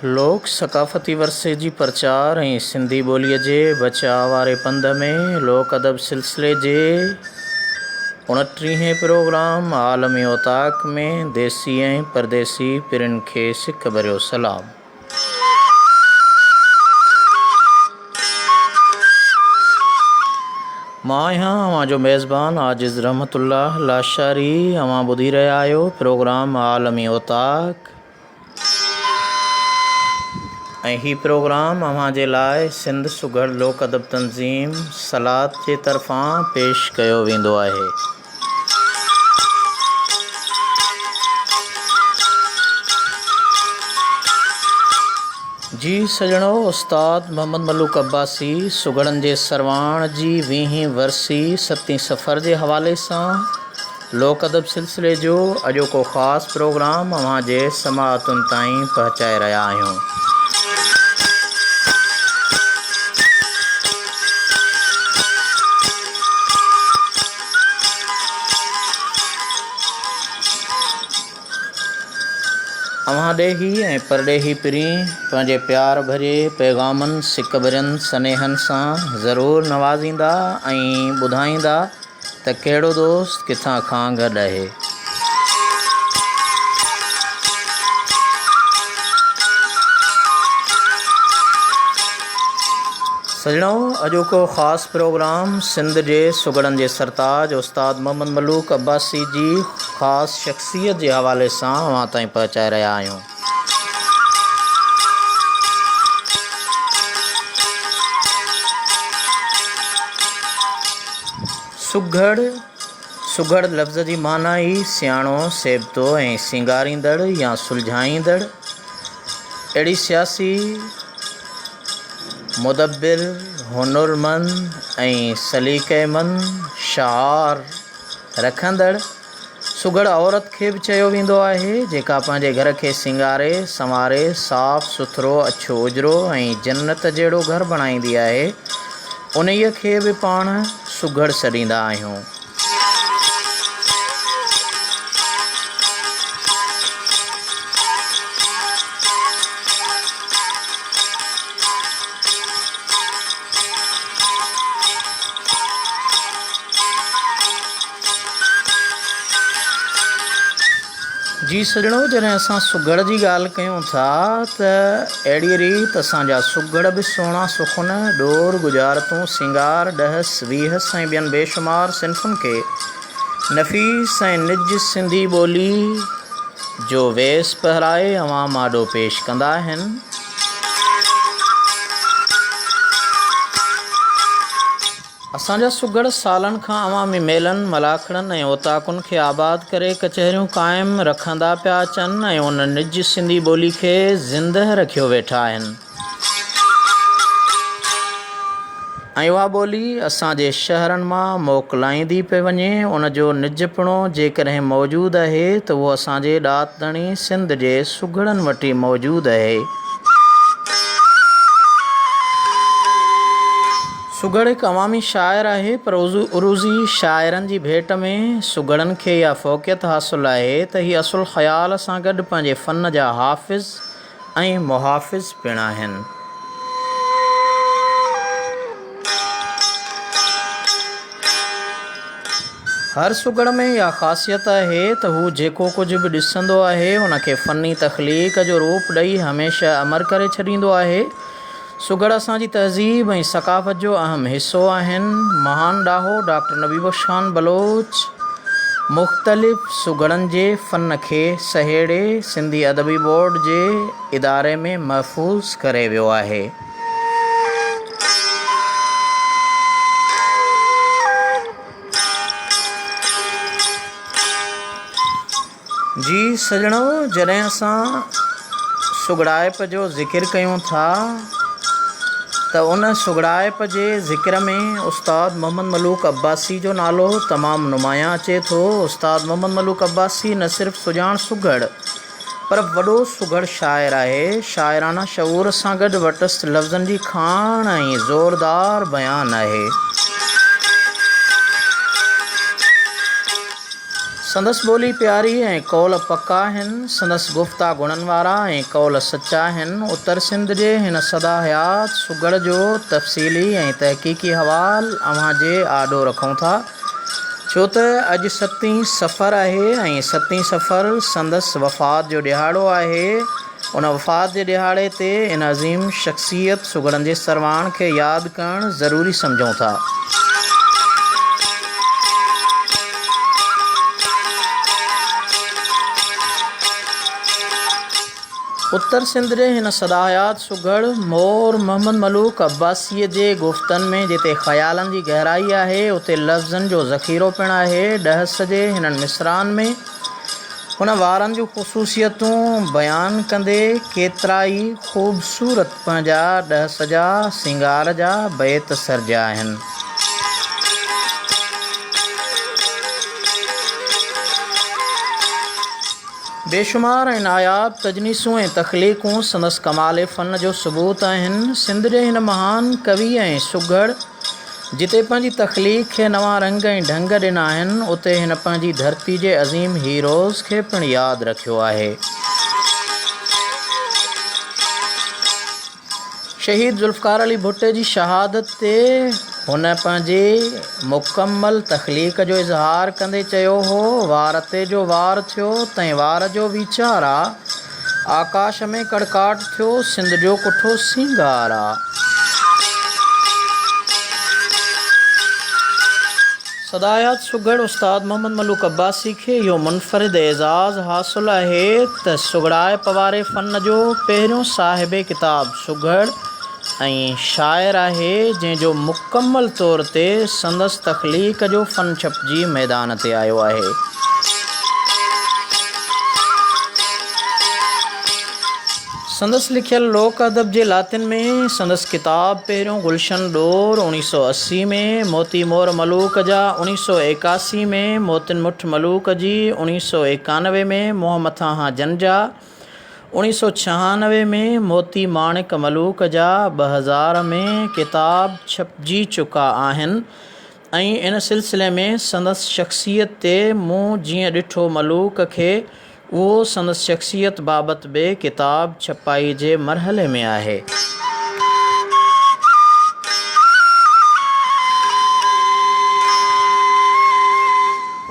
لوڪ ثقافتي ورثي جي پرچار ۽ سنڌي ٻوليء جي بچاء واري پنڌ ۾ لوڪ ادب سلسلي جي اڻٽيهين پروگرام عالمي اوطاق ۾ ديسي ۽ پرديسي پرين کي سڪ ڀريو سلام. مان آهيان اوهان جو ميزبان عاجز رحمت الله لاشاري اوهان ٻڌي رهيا آهيو پروگرام عالمي اوطاق. ۽ هي پروگرام اوهان جي لاء سنڌ سگهڙ لوڪ ادب تنظيم سلات جي طرفان پيش ڪيو ويندو آهي. جي سڄڻو استاد محمد ملوڪ عباسي سگهڙن جي سرواڻ جي ويهين ورسي ستين صفر جي حوالي سان لوڪ ادب سلسلي جو اڄوڪو خاص پروگرام اوهان جي سماعتن تائين پهچائي رهيا آهيون. اوهان ڏيهي ۽ پرڏيهي پرين پنهنجي پيار ڀريي پيغامن، سڪ ڀرين سنيهن سان ضرور نوازيندا ۽ ٻڌائيندا ته ڪهڙو دوست ڪٿان کان گڏ آهي. سڄڻو اڄوڪو خاص پروگرام سنڌ جي سگهڙن جي سرتاج استاد محمد ملوڪ عباسي جي خاص شخصيت جي حوالي سان اوهان تائين پهچائي رهيا آهيون. سگهڙ، سگهڙ لفظ جي معنيٰ ئي سياڻو، سيبتو ۽ سينگاريندڙ يا سلجهائيندڙ. اهڙي سياسي مدبر، هنرمند ۽ سليقيمند شعار رکندڙ سگهڙ عورت کي به چيو ويندو آهي، جيڪا پنهنجي گهر کي سينگاري، سنواري، صاف سٿرو، اڇو اجرو ۽ جنت جهڙو گهر بڻائيندي آهي، انهيء کي به پاڻ سگهڙ سڏيندا آهيون. جي سڄڻو جڏهن اسان سگهڙ جي ڳالهه ڪيون ٿا ته اهڙي ريت اسان جا سگهڙ به سهڻا سخن، ڏور، ڳجهارتون، سينگار، ڏهس، ويهس ۽ ٻين بيشمار صنفن کي نفيس ۽ نج سنڌي ٻولي جو ويس پهرائي عوام آڏو پيش ڪندا آهن. اسان جا سگهڙ سالن کان عوامي ميلن، ملاکڙن ۽ اوطاقن کي آباد ڪري ڪچهريون قائم رکندا پيا اچن ۽ ان نج سنڌي ٻولي کي زندهه رکيو ويٺا آهن ۽ اها ٻولي اسان جي شهرن مان موڪلائيندي پئي وڃي ان جو نجپڻو جيڪڏهن موجود اهي ته اهو اسان جي ڏات ڌڻي سنڌ جي سگهڙن وٽ ئي موجود اهي. سگهڙ هڪ عوامي شاعر آهي پر عروضي شاعرن جي ڀيٽ ۾ سگهڙن کي اها فوقيت حاصل آهي ته هي اصل خيال سان گڏ پنهنجي فن جا حافظ ۽ محافظ پڻ آهن. هر سگهڙ ۾ اها خاصيت آهي ته هو جيڪو ڪجهه به ڏسندو آهي ان کي فني تخليق جو روپ ڏئي هميشه امر ڪري ڇڏيندو آهي. سگهڙ اسان جي تهذيب ۽ ثقافت جو اهم حصو آهن. مهان ڏاهو ڊاڪٽر نبي بخش خان بلوچ مختلف سگهڙن جي فن کي سهيڙي سنڌي ادبي بورڊ جي اداري ۾ محفوظ ڪري ويو آهي. جي سڄڻو جڏهن اسان سگهڙائپ جو ذڪر ڪيون ٿا ته ان سگهڙائپ جي ذڪر ۾ استاد محمد ملوڪ عباسي جو نالو تمام نمايان اچي ٿو. استاد محمد ملوڪ عباسي نه صرف سڄاڻ سگهڙ پر وڏو سگهڙ شاعر آهي. شاعرانه شعور سان گڏ وٽس لفظن جي کاڻ ۽ زوردار بيان آهي. سندس ٻولي پياري ۽ قول پڪا آهن. سندس گفتا گڻن وارا ۽ قول سچا آهن. اتر سنڌ جي هن سدا حيات سگهڙ جو تفصيلي ۽ تحقيقي حوال اوهان جي آڏو رکون ٿا. ڇو ته اڄ ستين صفر آهي ۽ ستين صفر سندس وفات جو ڏهاڙو آهي. ان وفات جي ڏهاڙي تي ان عظيم شخصيت سگهڙن جي سرواڻ کي ياد ڪرڻ ضروري سمجهون ٿا. اتر سنڌ جي هن سداحيات سگهڙ مور محمد ملوڪ عباسيء جي گفتن ۾ جتي خيالن جي گهرائي آهي، اتي لفظن جو ذخيرو پڻ آهي. ڏهس جي هنن مصراعن ۾ هن وارن جون خصوصيتون بيان ڪندي ڪيترائي خوبصورت پنهنجا ڏهس جا سينگار جا بيت سرجيا آهن. بيشمار ۽ ناياب تجنيسون ۽ تخليقون سندس ڪمال فن جو ثبوت آهن. سنڌ جي هن مهان ڪوي ۽ سگهڙ جتي پنهنجي تخليق کي نوان رنگ ۽ ڍنگ ڏنا آهن، اتي هن پنهنجي ڌرتي جي عظيم هيروز کي پڻ ياد رکيو آهي. شهيد ذوالفقار علي ڀٽي جي شهادت تي هن پنهنجي مڪمل تخليق جو اظهار ڪندي چيو هو، وار تي جو وار ٿيو، تنهن وار جو ويچار آ، آڪاش ۾ ڪڙڪاٽ ٿيو، سنڌ جو ڪٺو سينگار آ. سداحيات سگهڙ استاد محمد ملوڪ عباسي کي اهو منفرد اعزاز حاصل آهي ته سگهڙائپ واري فن جو پهريون صاحب ڪتاب سگهڙ ۽ شاعر آهي جنهن جو مڪمل طور تي سندس تخليق جو فن ڇپجي ميدان تي آيو آهي. سندس لکيل لوڪ ادب جي لاتين ۾ سندس ڪتاب پهريون گلشن ڏور اوڻيهه سؤ 80 ۾، موتي مور ملوڪ جا اوڻيهه سؤ 81 ۾، موتين مٺ ملوڪ جي اوڻيهه سؤ 91 ۾، منهن مٿانهان جن جا اوڻيهه سؤ 96 ۾، موتي ماڻڪ ملوڪ جا 2000 ۾ ڪتاب ڇپجي چڪا آهن ۽ ان سلسلي ۾ سندس شخصيت تي مون جيئن ڏٺو ملوڪ کي اهو سندس شخصيت بابت به ڪتاب ڇپائي جي مرحلي ۾ آهي.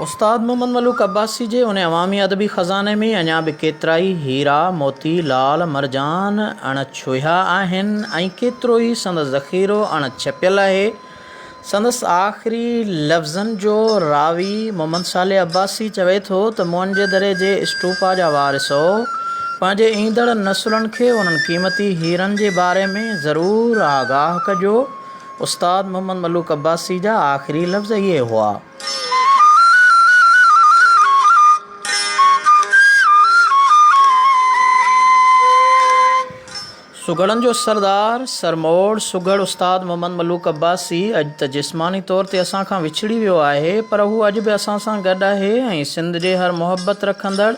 استاد محمد ملوڪ عباسي جي ان عوامي ادبي خزاني ۾ اڃا به ڪيترائي هيرا، موتي، لعل، مرجان اڻ ڇهيا آهن ۽ ڪيترو ئي سندس ذخيرو اڻ ڇپيل آهي. سندس آخري لفظن جو راوي محمد صالح عباسي چوي ٿو ته موئن جي دڙي جي اسٽوپا جا وارثو پنهنجي ايندڙ نسلن کي انهن قيمتي هيرن جي باري ۾ ضرور آگاهه ڪجو. استاد محمد ملوڪ عباسي جا آخري لفظ اهي هئا. سگهڙن جو سردار، سرموڙ سگهڙ استاد محمد ملوڪ عباسي اڄ ته جسماني طور تي اسان کان وڇڙي ويو آهي پر هو اڄ به اسان سان گڏ آهي ۽ سنڌ جي هر محبت رکندڙ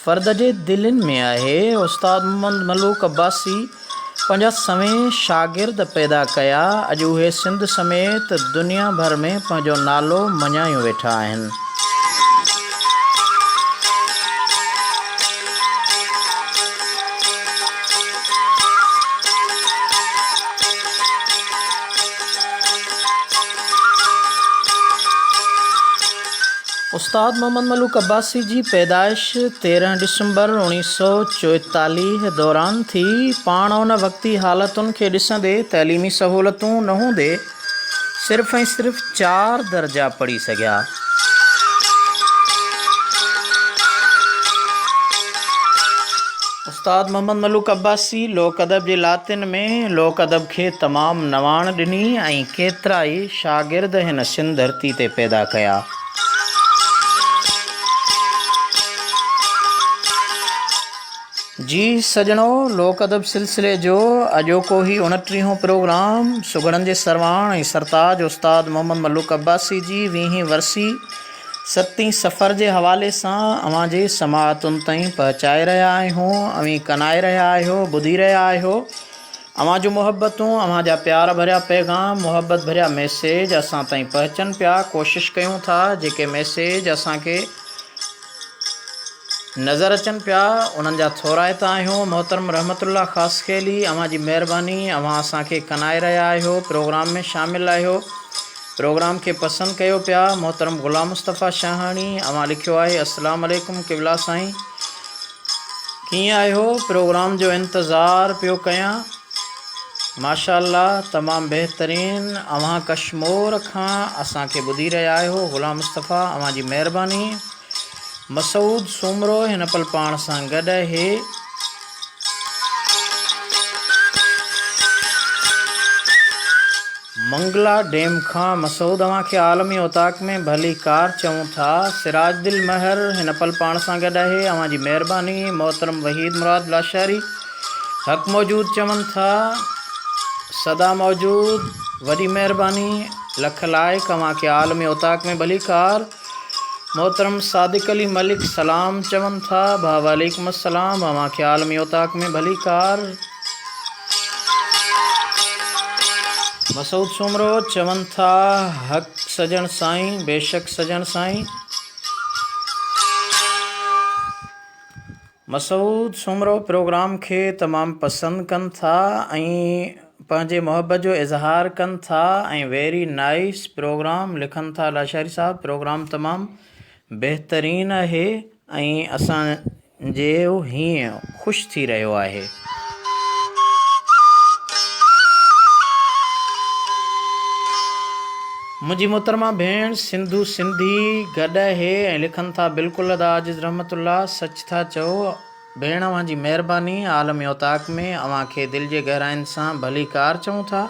فرد جي دلين ۾ آهي. استاد محمد ملوڪ عباسي پنهنجا سوين شاگرد پيدا ڪيا، اڄ اهي سنڌ سميت دنيا ڀر ۾ پنهنجو نالو مڃايون ويٺا آهن. استاد محمد ملوڪ عباسي جي پيدائش 13 ڊسمبر 1944 دوران ٿي. پاڻ ان وقتي حالتن کي ڏسندي تعليمي سهولتون نه هوندي صرف ۽ صرف چار درجا پڙهي سگهيا. استاد محمد ملوڪ عباسي لوڪ ادب جي لاتين ۾ لوڪ ادب کي تمام نواڻ ڏني ۽ ڪيترائي شاگرد هن سنڌ ڌرتي تي پيدا ڪيا. جي سڄڻو لوڪ ادب سلسلي جو اڄوڪو هي اڻٽيهون پروگرام سگهڙن جي سرواڻ ۽ سرتاج استاد محمد ملوڪ عباسي جي ويهين ورسي ستين صفر جي حوالي سان اوهان جي سماعتن تائين پهچائي رهيا آهيون اوهين ڪنائي رهيا آهيو ٻڌي رهيا آهيو اوهان جون محبتون اوهان جا پيار ڀريا پيغام محبت ڀريا ميسيج اسان تائين پهچن پيا ڪوشش ڪيون ٿا جيڪي ميسيج اسان کي. نظر اچن پيا انهن جا ٿورائتا آهيون محترم رحمت الله خاصخيلي اوهان جي مهرباني اوهان اسان کي ڪنائي رهيا آهيو پروگرام ۾ شامل آهيو پروگرام کي پسند ڪيو پيا محترم غلام مصطفيٰ شاهاڻي اوهان لکيو آهي السلام عليڪم قبلا سائين ڪيئن آهيو پروگرام جو انتظار پيو ڪيان ماشاء الله تمام بهترين اوهان ڪشمور کان اسان کي ٻڌي رهيا آهيو غلام مصطفيٰ اوهان جي مهرباني مسعود سومرو هن پل پاڻ سان گڏ آهي. منگلا ڊيم کان مسعود اوهان کي عالمي اوطاق ۾ ڀلي ڪار چئون ٿا. سراج دل مهر هن پل پاڻ سان گڏ آهي. اوهان جي مهرباني. محترم وحيد مراد لاشاري حق موجود چون ٿا. سدا موجود وڏي مهرباني. لک لائق اوهان کي عالمي اوطاق ۾ ڀلي ڪار. محترم صادق علي ملڪ سلام چون ٿا ڀا وعليڪم السلام اوهان کي عالمي اوطاق ۾ ڀليڪار. مسعود سومرو چون ٿا حق سڄڻ سائين بيشڪ سڄڻ سائين. مسعود سومرو پروگرام کي تمام پسند ڪن ٿا ۽ پنهنجي محبت جو اظهار ڪن ٿا ۽ ويري نائيس پروگرام لکن ٿا لاشاري صاحب پروگرام تمام بهترين آهي ۽ اسان جي هينئن خوش ٿي رهيو آهي. منهنجي محترمه ڀيڻ سنڌو سنڌي گڏ آهي ۽ لکن ٿا بلڪل ادا عاجز رحمت الله سچ ٿا چئو ڀيڻ اوهان جي مهرباني عالمي اوطاق ۾ اوهان کي دل جي گهراين سان ڀليڪار چئون ٿا.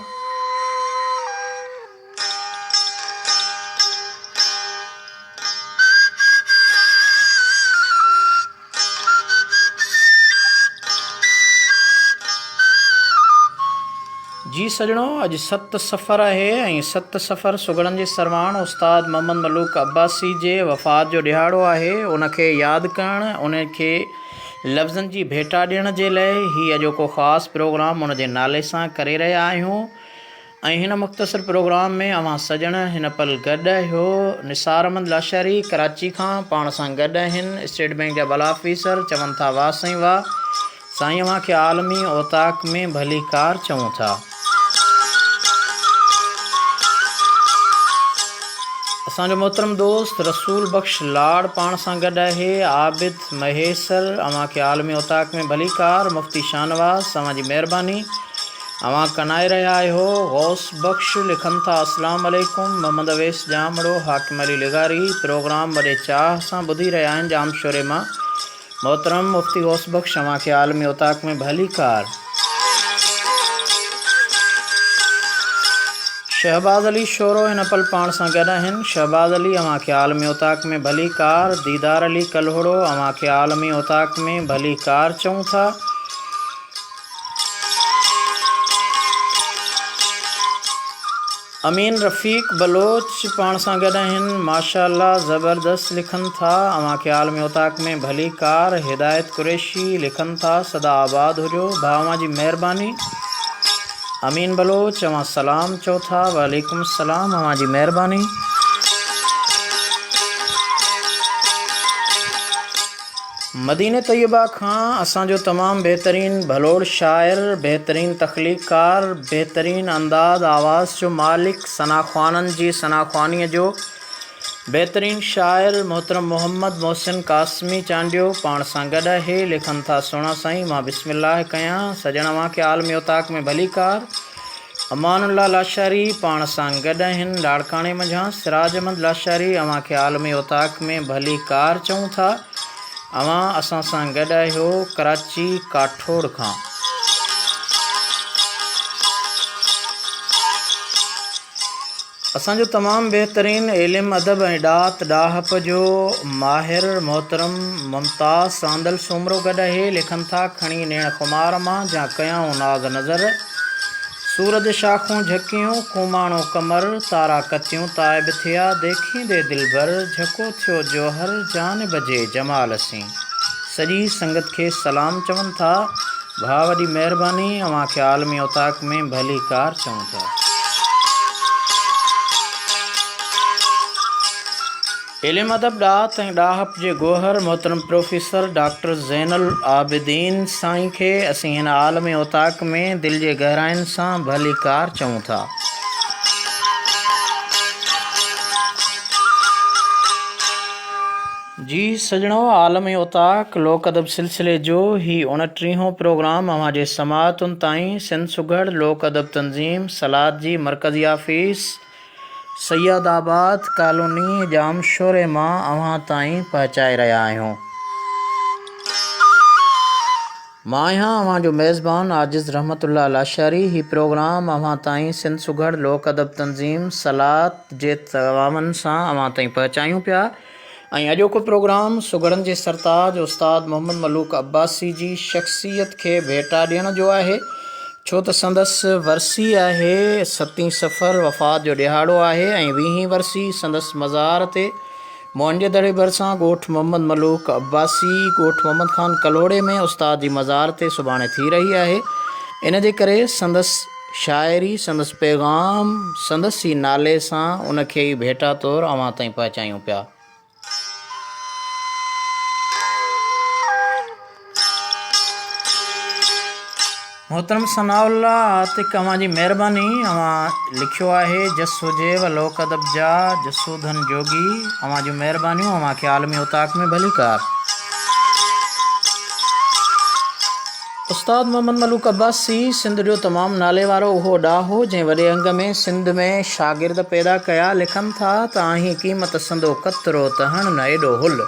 جي سڄڻو اڄ ست صفر آهي ۽ ست صفر سگهڙن جي سرواڻ استاد محمد ملوڪ عباسي جي وفات جو ڏهاڙو آهي ان کي ياد ڪرڻ ان کي لفظن جي ڀيٽا ڏيڻ جي لئه هي اڄوڪو خاص پروگرام ان جي نالي سان ڪري رهيا آهيون ۽ هن مختصر پروگرام ۾ اوهان سڄڻ هن پل گڏ آهيو. نثار احمد لاشاري ڪراچي کان پاڻ سان گڏ آهن. اسٽيٽ بئنڪ جا ڀلا آفيسر چون ٿا واه سائين واه. سائين اوهان کي عالمي اوطاق ۾ ڀليڪار چئون ٿا. اسان جو محترم دوست رسول بخش لاڙ پاڻ سان گڏ آهي. عابد مهيسر اوهان کي عالمي اوطاق ۾ ڀليڪار. مفتي شاهنواز اوهان جي مهرباني. اوهان ڪنائي رهيا آهيو. غوث بخش لکن ٿا اسلام عليڪم محمد اويس ڄامڙو حاڪم علي لغاري پروگرام وڏي چاهه سان ٻڌي رهيا آهن ڄامشوري مان محترم مفتي غوث بخش اوهان کي عالمي اوطاق ۾ ڀليڪار. شهباز علي شورو هن پل پاڻ سان گڏ آهن شهباز علي اوهان کي عالمي اوطاق ۾ ڀليڪار ديدار علي ڪلهوڙو اوهان کي عالمي اوطاق ۾ ڀليڪار چئون ٿا. امين رفيق بلوچ پاڻ سان گڏ آهن ماشاء الله زبردست لکن ٿا اوهان کي عالمي اوطاق ۾ ڀلي ڪار هدايت قريشي لکن ٿا سدا آباد هجو ڀاء اوهان جي مهرباني امين بلوچ اوهان سلام چئو ٿا وعليڪم السلام اوهان جي مهرباني. مديني طيبه کان اسان جو تمام بهترين ڀلوڙ شاعر، بهترين تخليقڪار، بهترين انداز آواز جو مالڪ، ثنا خوانن جي ثنا خوانيء جو بهترين شاعر محترم محمد محسن قاسمي چانڊيو پاڻ سان گڏ آهي، لکن ٿا سهڻا سائين مان بسم الله ڪيان، سڄڻ اوهان کي عالمي اوطاق ۾ ڀليڪار. امان الله لاشاري پاڻ سان گڏ آهن لاڙڪاڻي منجهان سراج احمد لاشاري اوهان کي عالمي اوطاق ۾ ڀلي ڪار چئون ٿا اوهان اسان سان گڏ آهيو ڪراچي ڪاٺوڙ کان. اسان جو تمام بهترين علم ادب ۽ ڏات ڏاهپ جو ماهر محترم ممتاز ساندل سومرو گڏ آهي لکن ٿا کڻي نيڻ خمار مان جا ڪيائون ناز نظر سورج شاخون جهڪيون ڪوماڻو قمر تارا ڪتيون تائب ٿيا ديکيندي دلبر جهڪو ٿيو جوهر جانب جي جمال سين سڄي سنگت کي سلام چون ٿا. ڀاء وڏي مهرباني اوهان کي عالمي اوطاق ۾ ڀليڪار چئون ٿا. علم ادب ڏات ۽ ڏاهپ جي گوهر محترم پروفيسر ڊاڪٽر زين العابدين سائين کي اسين هن عالمي اوطاق ۾ دل جي گهراين سان ڀليڪار چئون ٿا. جي سڄڻو عالمي اوطاق لوڪ ادب سلسلي جو هي اڻٽيهون پروگرام اوهان جي سماعتن تائين سنڌ سگهڙ لوڪ ادب تنظيم سلاد جي مرڪزي آفيس سيد آباد ڪالوني ڄامشوري مان اوهان تائين پهچائي رهيا آهيون. مان آهيان اوهان جو ميزبان عاجز رحمت الله لاشاري هي پروگرام اوهان تائين سنڌ سگهڙ لوڪ ادب تنظيم سلات جي تعاون سان اوهان تائين پهچايون پيا ۽ اڄوڪو پروگرام سگهڙن جي سرتاج استاد محمد ملوڪ عباسي جي شخصيت کي ڀيٽا ڏيڻ جو آهي ڇو ته سندس ورسي آهي ستين صفر وفات جو ڏهاڙو آهي ۽ ويهين ورسي سندس مزار تي موهن جي دڙي ڀرسان ڳوٺ محمد ملوڪ عباسي ڳوٺ محمد خان ڪلهوڙي ۾ استاد جي مزار تي سڀاڻي ٿي رهي آهي ان جي ڪري سندس شاعري سندس پيغام سندس ئي نالي سان ان کي ئي ڀيٽا طور اوهان تائين پهچايون پيا. محترم ثناء الله عاتق اوهان جي مهرباني اوهان لکيو آهي جس هجيو لوڪ ادب جا جسوڌن جوڳي اوهان جون مهربانيون اوهان کي عالمي اوطاق ۾ ڀليڪار. استاد محمد ملوڪ عباسي سنڌ جو تمام نالي وارو اهو ڏاهو جنهن وڏي انگ ۾ سنڌ ۾ شاگرد پيدا ڪيا لکن ٿا ته آهين قيمت سندو قطرو ته هڻ نه ايڏو هل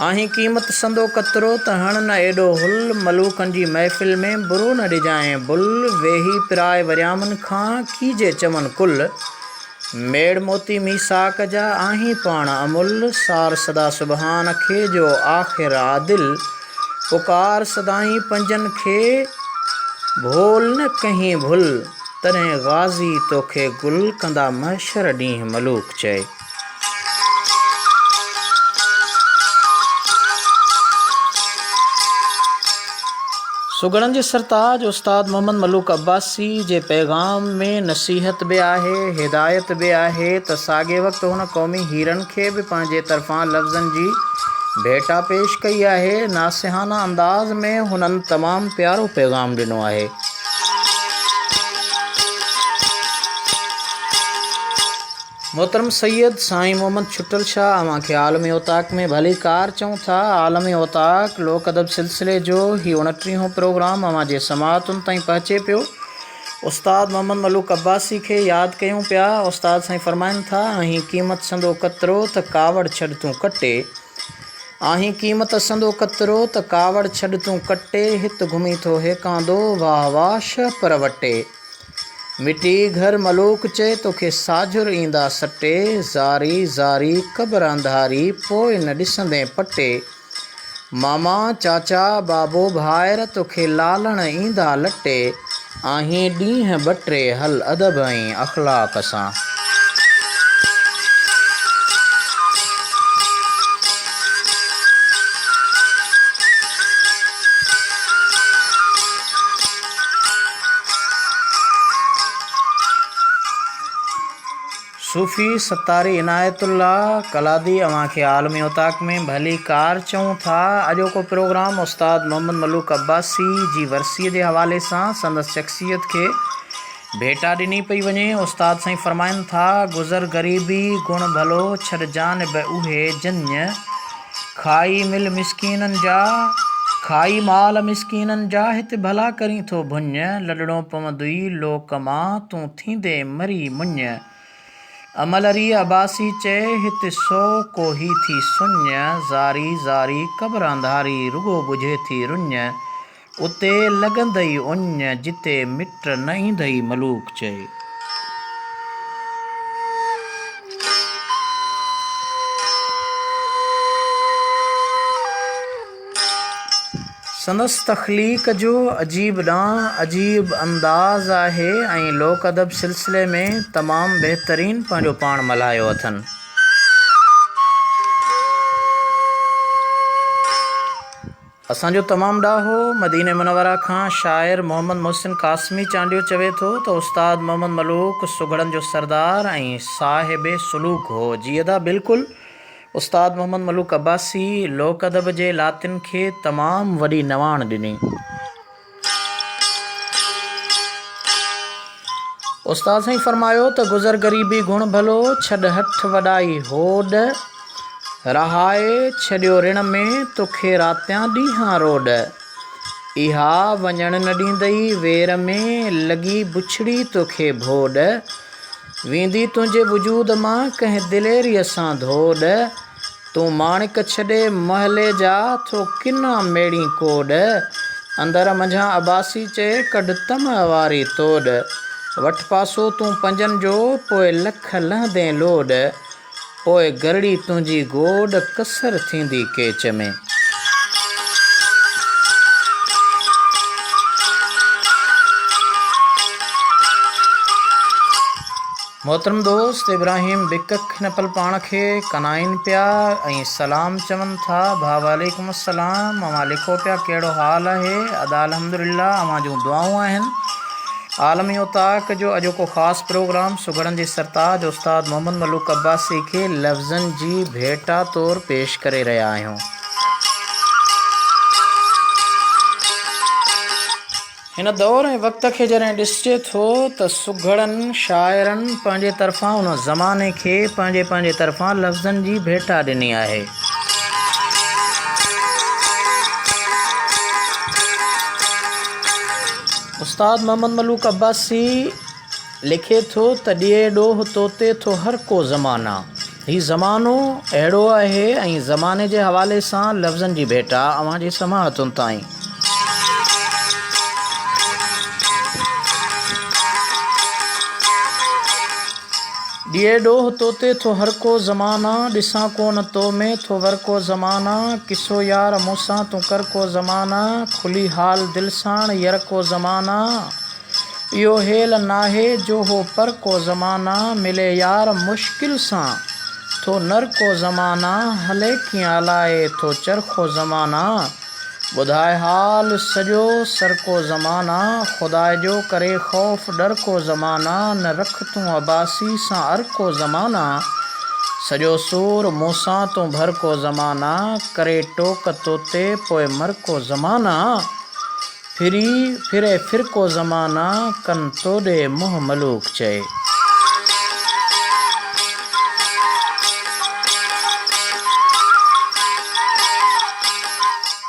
آهين قيمت سندو قطرو ته هڻ نه ايڏو هل ملوڪن جي محفل ۾ برو نه ڏجانء بل ويهي پرائي وريامن کان ڪيجي چون ڪل ميڙ موتي ميثاق جا آهين پاڻ امل، سار سدا سبحان کي جو آخر عادل، پڪار سدائين پنجن کي ڀول نه ڪهين ڀل، تڏهن غازي توکي گل ڪندا محشر ڏينهن ملوڪ چئي. سگهڙن جي سرتاج استاد محمد ملوڪ عباسي جي پيغام ۾ نصيحت به آهي، هدايت به آهي ته ساڳئي وقت هن قومي هيرن کي به پنهنجي طرفان لفظن جي ڀيٽا پيش ڪئي آهي. ناصحانه انداز ۾ هنن تمام پيارو پيغام ڏنو آهي. محترم سيد سائين محمد ڇٽل شاهه اوهان کي عالمي اوطاق ۾ ڀليڪار چئون ٿا. عالمي اوطاق لوڪ ادب سلسلي جو هي اڻٽيهون پروگرام اوهان جي سماعتن تائين پهچي پيو. استاد محمد ملوڪ عباسي کي ياد ڪيون پيا. استاد سائين فرمائن ٿا، آهين قيمت سندو قطرو ته ڪاوڙ ڇڏ تون ڪٽي. آهين قيمت سندو قطرو ته ڪاوڙ ڇڏ تون ڪٽي. هت گهمين ٿو هيڪاندو واهه واهه شهپر وٽي. مٽي گهر ملوڪ چئي توکي ساجهر ايندا سٽي، زاري زاري قبر انڌاري پوء نه ڏسندين پٽي. ماما چاچا بابو ڀائر توکي لالڻ ايندا لٽي، آهين ڏينهن ٻه ٽي هل ادب ۽ اخلاق سان. صوفي ستاري عنايت الله قلادي اوهان کي عالمي اوطاق ۾ ڀلي ڪار چئون ٿا. اڄوڪو پروگرام استاد محمد ملوڪ عباسي جي ورسيء جي حوالي سان سندس شخصيت کي ڀيٽا ڏني پئي وڃي. استاد سائين فرمائن ٿا، گذر غريبي گڻ ڀلو ڇڏ جانب اهي جڃ. کائي مل مسڪينن جا، کائي مال مسڪينن جا، هت ڀلا ڪرين ٿو ڀڃ، لڏڻو پوندئي لوڪ مان، تون ٿيندين مري مڃ. امل ريء عباسي چئي، هت سو ڪوهي ٿي سڃ، زاري زاري قبر انڌاري، رڳو ٻجهي ٿي رڃ، اتي لڳندئي اڃ، جتي مٽ نه ايندئي ملوڪ چئي. سندس تخليق جو عجيب ڏانء، عجيب انداز آهي ۽ لوڪ ادب سلسلي ۾ تمام بهترين پنهنجو پاڻ ملهايو اٿن. اسان جو تمام ڏاهو مدينه منوره کان شاعر محمد محسن قاسمي چانڊيو چوي ٿو ته استاد محمد ملوڪ سگهڙن جو سردار ۽ صاحب سلوڪ هو. جي ادا بلڪل. استاد محمد ملوڪ عباسي لوڪ ادب جي لاتين کي تمام وڏي نواڻ ڏني. استاد سائين فرمايو ته گذر غريبي گهڻ ڀلو، ڇڏ هٺ وڏائي هوڏ، رهائي ڇڏيو رڻ ۾، توکي راتيان ڏينهان روڏ. اها وڃڻ نه ڏيندئي وير ۾، لڳي بڇڙي توکي ڀوڏ. ويندي تنهنجي وجود مان، ڪنهن دليريء سان ڌوڏ. تون ماڻڪ ڇڏي محلي جا، ٿو ڪنا ميڙين ڪوڏ. اندر منجهان عباسي چئي، ڪڍ طمع واري توڏ. وٺ پاسو تون پنجن جو، پوء لک لهندين لوڏ. پوء گرڙي تنهنجي گوڏ، ڪسر ٿيندي ڪيچ ۾. محترم دوست ابراهيم بڪڪ هن پل پاڻ کي ڪنائين پيا ۽ سلام چون ٿا ڀاء وعليڪم السلام اوهان لکو پيا ڪهڙو حال آهي ادا الحمدلله اوهان جون دعائون آهن عالمي اوطاق جو اڄوڪو خاص پروگرام سگهڙن جي سرتاج استاد محمد ملوڪ عباسي کي لفظن جي ڀيٽا طور پيش ڪري رهيا آهيون. هن دور ۽ وقت کي جڏهن ڏسجي ٿو ته سگهڙن شاعرن پنهنجي طرفان ان زماني کي پنهنجي پنهنجي طرفان لفظن جي ڀيٽا ڏني آهي. استاد محمد ملوڪ عباسي لکي ٿو ته ڏيئي ڏوهه توتي ٿو هر ڪو زمانا. هي زمانو اهڙو آهي ۽ زماني جي حوالي سان لفظن جي ڀيٽا اوهان جي سماعتن تائين. ڏيئي ڏوهه توتي ٿو هر ڪو زمانا، ڏسان ڪونه تو ۾ ٿو ورڪو زمانا، قصو يار مون سان تون ڪر ڪو زمانا، کلي حال دل ساڻ ير ڪو زمانا. اهو هيل ناهي جو هو پر ڪو زمانا ملي يار مشڪل سان ٿو نر ڪو زمانا هلي ڪيئن الائي ٿو چرخو زمانا ٻڌائي حال سڄو سر ڪو زمانا خداء جو ڪري خوف ڏر ڪو زمانا نه رک تون عباسي سان ار ڪو زمانا سڄو سور مون سان تون ڀر ڪو زمانا ڪري ٽوڪ توتي پوء مر ڪو زمانا. ڦري ڦري فرقو زمانا، ڪن توڏي منهن ملوڪ چئي.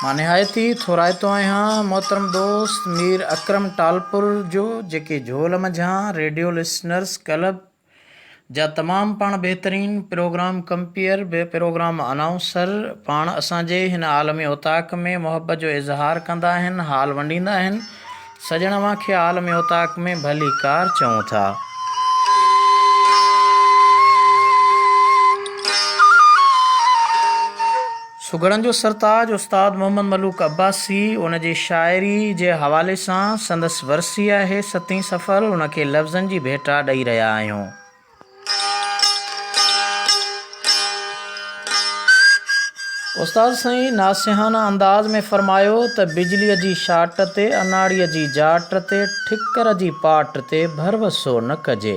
مان نهايت ئي ٿورائتو آهيان محترم دوست مير اڪرم ٽالپر جو جيڪي جهول منجهان ريڊيو لسنرس ڪلب جا تمام پاڻ بهترين پروگرام ڪمپيئر به پروگرام انائونسر پاڻ اسان جي هن عالمي اوطاق ۾ محبت جو اظهار ڪندا آهن حال ونڊيندا آهن سڄڻ اوهان کي عالمي اوطاق ۾ ڀليڪار چئون ٿا. سگهڙن جو سرتاج استاد محمد ملوڪ عباسي ان جي شاعري جي حوالي سان سندس ورسي آهي ستين صفر ان کي لفظن جي ڀيٽا ڏئي رهيا آهيون. استاد سائين ناصحانه انداز ۾ فرمايو ته بجليء جي شاٽ تي اناڙيء جي جاٽ تي ٺڪر جي پاٽ تي ڀروسو نه ڪجي.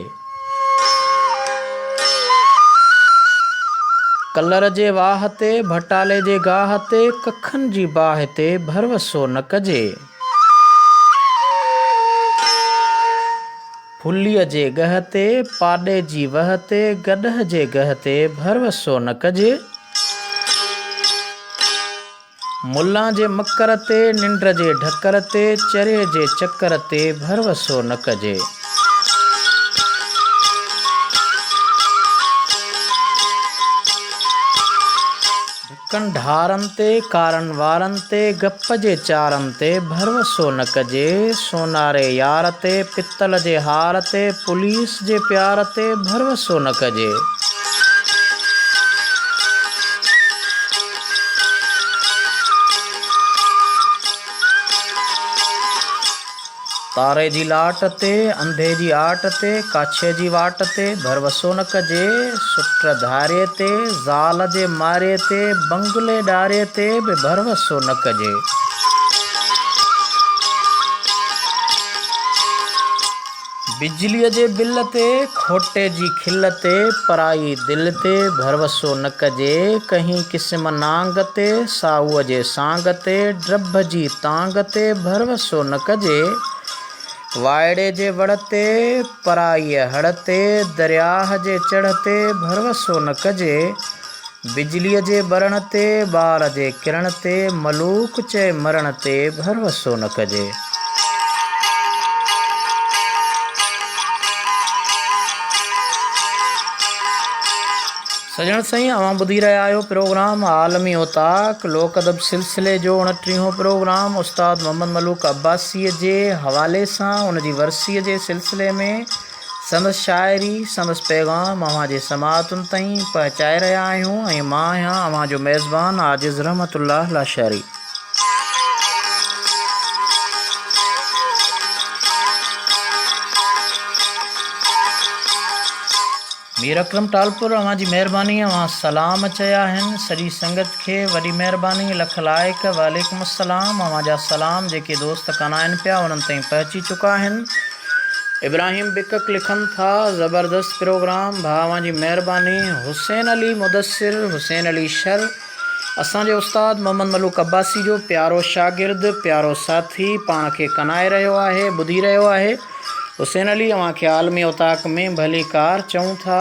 ڪلر جي واهه تي، ڀٽالي جي گاهه تي، ڪکن جي باهه تي ڀروسو نه ڪجي. ڦليء جي ڳهه تي، پاڏي جي وهه تي، گڏهه جي گهه تي ڀروسو نه ڪجي. ملان جي مڪر تي، ننڊ جي ڍڪر تي، چري جي چڪر تي ڀروسو نه ڪجي. ڍڪن ڍارن تي، ڪارن وارن تي، گپ جي چارن تي ڀروسو نه ڪجي. سوناري يار تي، پتل جي هار تي، پوليس جي پيار تي ڀروسو نه ڪجي. تاري جي لاٽ تي، انڌي جي آٽ تي، ڪاڇي جي واٽ تي، ڀروسو نه ڪجي، سٽ ڌاريي تي، زال جي ماريي تي، بنگلي ڏاريي تي به ڀروسو نه ڪجي. بجليء جي بل تي، کوٽي جي کل تي، پرائي دل تي، ڀروسو نه ڪجي، ڪنهين قسم نانگ تي، سائوء جي سانگ تي، ڊڀ جي تانگ تي، ڀروسو نه ڪجي، وائڙي جي وڙ تي، پرائيء هڙ تي، درياهه جي چڙهه تي، ڀروسو نه ڪجي، بجليء جي ٻرڻ تي، ٻار جي ڪرڻ تي، ملوڪ چئي مرڻ تي، ڀروسو نه ڪجي. سڄڻ سائين اوهان ٻڌي رهيا آهيو پروگرام عالمي اوطاق لوڪ ادب سلسلي جو اڻٽيهون پروگرام استاد محمد ملوڪ عباسيء جي حوالي سان ان جي ورسيء جي سلسلي ۾ سندس شاعري سندس پيغام اوهان جي سماعتن تائين پهچائي رهيا آهيون ۽ مان آهيان اوهان جو ميزبان عاجز رحمت الله لاشاري. مير اڪرم ٽالپر اوهان جي مهرباني اوهان سلام چيا آهن سڄي سنگت کي وڏي مهرباني لک لائق وعليڪم السلام اوهان جا سلام جيڪي دوست ڪنائن پيا انهن تائين پهچي چڪا آهن ابراهيم بڪڪ لکن ٿا زبردست پروگرام ڀاء اوهان جي مهرباني حسين علي مدثر حسين علي شر اسان جي استاد محمد ملوڪ عباسي جو پيارو شاگرد، پيارو ساٿي، پاڻ کي ڪنائي رهيو آهي، ٻڌي رهيو آهي. حسين علي اوهان کي عالمي اوطاق ۾ ڀليڪار چئون ٿا.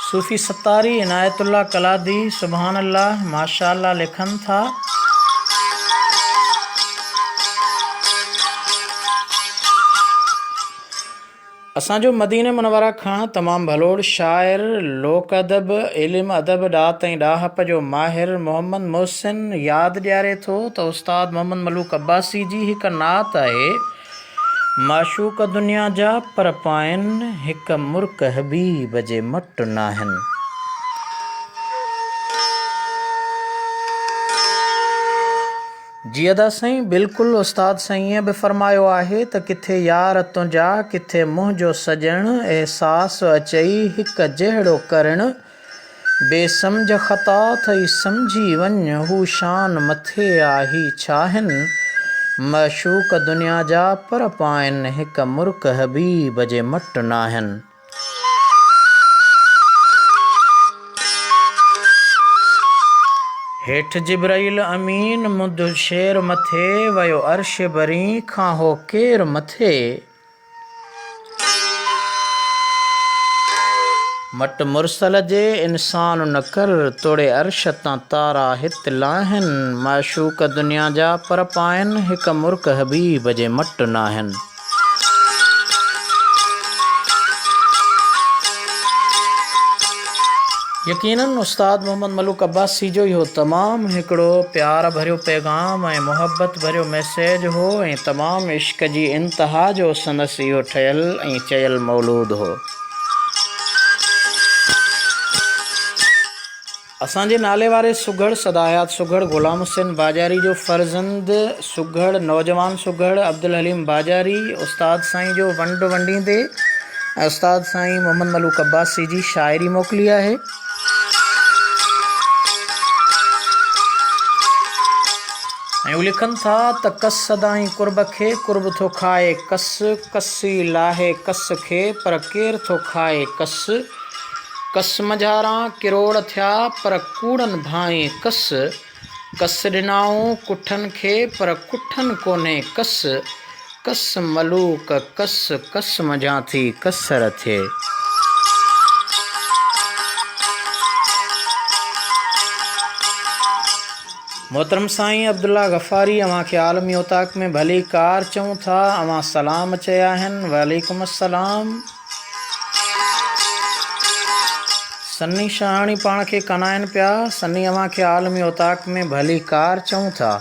صوفي ستاري عنايت الله قلادي سبحان الله ماشاء الله لکن ٿا. اسان جو مدينه منوره کان تمام ڀلوڙ شاعر، لوڪ ادب، علم ادب، ڏات ۽ ڏاهپ جو ماهر محمد محسن ياد ڏياري ٿو ته استاد محمد ملوڪ عباسي جي هڪ نعت آهي، معشوق دنيا جا پر پائن، هڪ مرڪ حبيب جي مٽ ناهن. جي ادا سائين بلڪل استاد سائينء به فرمايو آهي ته ڪٿي يار تنهنجا ڪٿي منهنجو سڄڻ احساس اچئي هڪ جهڙو ڪرڻ بي سمجهه خطا ٿئي سمجهي وڃ هو شان مٿي آ هي ڇاهن معشوق دنيا جا پر پائن هڪ مرڪ حبيب جي مٽ ناهن. هيٺ جبرئيل امين منڌ شير مٿي، ويو عرش برين کان هو ڪير مٿي. مٽ مرسل جي انسان نه ڪر، توڙي عرش تان تارا هت لاهن. معشوق دنيا جا پر پائن، هڪ مرڪ حبيب جي مٽ ناهن. يقينن استاد محمد ملوڪ عباسي جو اهو تمام هڪڙو پيار ڀريو پيغام ۽ محبت ڀريو ميسيج هو ۽ تمام عشق جي انتها جو سندس اهو ٺهيل ۽ چيل مولود هو. اسان جي نالي واري سگهڙ سداحيات سگهڙ غلام حسين باجاري جو فرزند سگهڙ نوجوان سگهڙ عبدالحليم باجاري استاد سائين جو ونڊ ونڊيندي ۽ استاد سائين محمد ملوڪ عباسي جي شاعري موڪلي آهي. ۽ هو لکن ٿا ته ڪس سدائين قرب کي قرب ٿو کائي ڪس، ڪس ئي لاهي ڪس کي پر ڪير ٿو کائي ڪس. ڪس منجهاران ڪروڙ ٿيا پر ڪوڙن ڀانئين ڪس، ڪس ڏنائون ڪٺن کي پر ڪٺن ڪونهي ڪس، ڪس ملوڪ ڪس، ڪس منجهان ٿي ڪسر ٿئي. محترم سائين عبدالله غفاري اوهان کي عالمي اوطاق ۾ ڀلي ڪار چئون ٿا اوهان سلام چيا آهن وعليڪم السلام. سني شاهاڻي پاڻ کي ڪنائن پيا. سني اوهان کي عالمي اوطاق ۾ ڀلي ڪار چئون ٿا.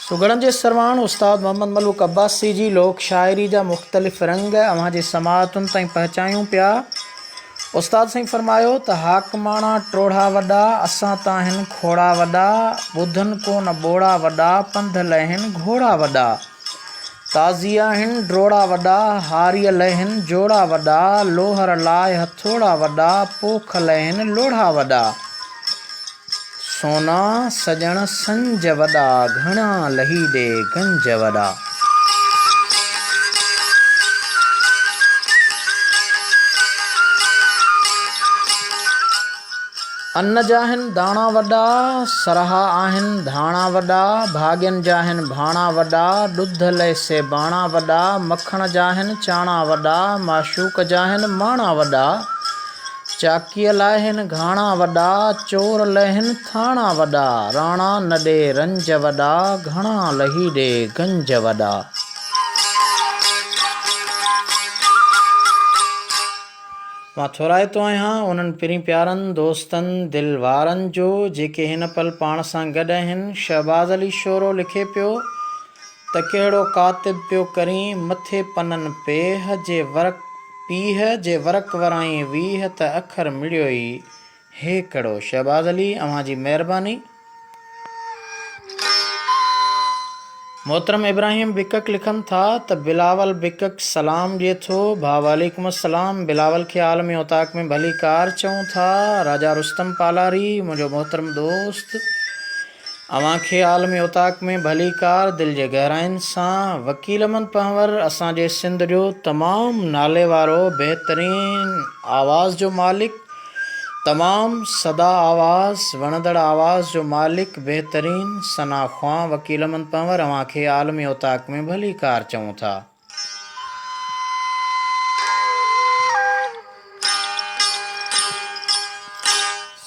سگهڙن جي سرواڻ استاد محمد ملوڪ عباسي جي لوڪ شاعري جا مختلف رنگ اوهان جي سماعتن تائين پهچايون پيا. استاد سائين فرمايو ته حاڪماڻا ٽوڙها وڏا، اسان تان هن کوڙا وڏا، ٻڌن ڪو نه ٻوڙا وڏا، پنڌ لهن گهوڙا وڏا. تازي آهن ڊوڙا وڏا، هاريء لهن جوڙا وڏا، لوهر لاء هٿوڙا وڏا، پوک لهن لوڙها وڏا. سونا سڄڻ سنج وڏا، گهڻا لهي ڏي گنج وڏا. ان جا هن داڻا وڏا، سرها آهن ڌاڻا وڏا، ڀاڳين جا هن ڀاڻا وڏا، ڏڌ لئه سي باڻا وڏا، مکڻ جا هن چاڻا وڏا، معشوق جا هن ماڻا وڏا، چاڪيء لاء هن گهاڻا وڏا، چور لئه هن ٿاڻا وڏا، راڻا نه ڏي رنج وڏا، گهڻا لهي ڏي گنج وڏا. مان ٿورائتو آهيان انهن پرين پيارن دوستن دل وارن جو جيڪي هن پل پاڻ سان گڏ آهن. شهباز علي شورو لکي پيو ته ڪهڙو ڪاتب پيو ڪرين مٿي پنن پيهه جي ورق پيهه جي ورق ورائين 20 ته اکر مڙيوئي هيڪڙو. شهباز علي اوهان جي مهرباني. محترم ابراهيم بڪڪ لکن ٿا ته بلاول بڪڪ سلام ڏئي ٿو ڀاء وعليڪم السلام بلاول کي عالمي اوطاق ۾ ڀليڪار چئون ٿا راجا رستم پالاري منهنجو محترم دوست اوهان کي عالمي اوطاق ۾ ڀليڪار دل جي گهراين سان وڪيل احمد پنهور اسان جي سنڌ جو تمام نالي وارو بهترين آواز جو مالڪ تمام سدا آواز وڻندڙ آواز جو مالڪ بهترين ثنا خوان وڪيل احمد پنهور اوهان کي عالمي اوطاق ۾ ڀليڪار چئون ٿا.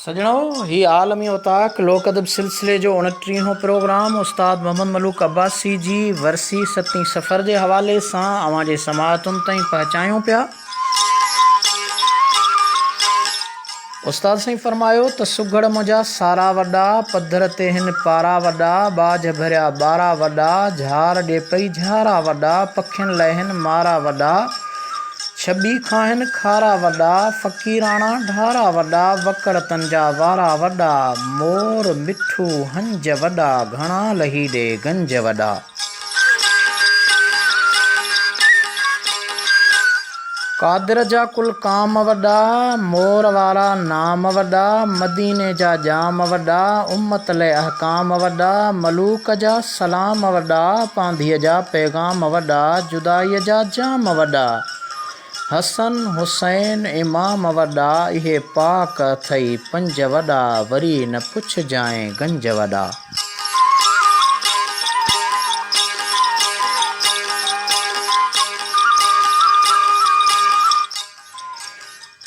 سڄڻو هي عالمي اوطاق لوڪ ادب سلسلي جو اڻٽيهون پروگرام استاد محمد ملوڪ عباسي جي ورسي ستين سفر جي حوالي سان اوهان جي سماعتن تائين پهچايون پيا. استاد سائين فرمايو ته سگهڙ منهنجا سارا وڏا، پڌر تي هن پارا وڏا، ٻاجهه ڀريا ٻارا وڏا، جهار ڏي پئي جهارا وڏا، پکين لئه هن مارا وڏا، ڇٻي کاهن کارا وڏا، فقيراڻا ڍارا وڏا، وڪڙ تن جا وارا وڏا، مور مٺو هنج وڏا، گهڻا لهي ڏي گنج وڏا. قادر جا ڪل ڪام وڏا، مور وارا نام وڏا، مديني جا ڄام وڏا، امت لئه احڪام وڏا، ملوڪ جا سلام وڏا، پانڌيء جا پيغام وڏا، جدائيء جا جام وڏا، حسن حسين امام وڏا، اهي پاڪ اٿئي پنج وڏا، وري نه پڇجانء گنج وڏا.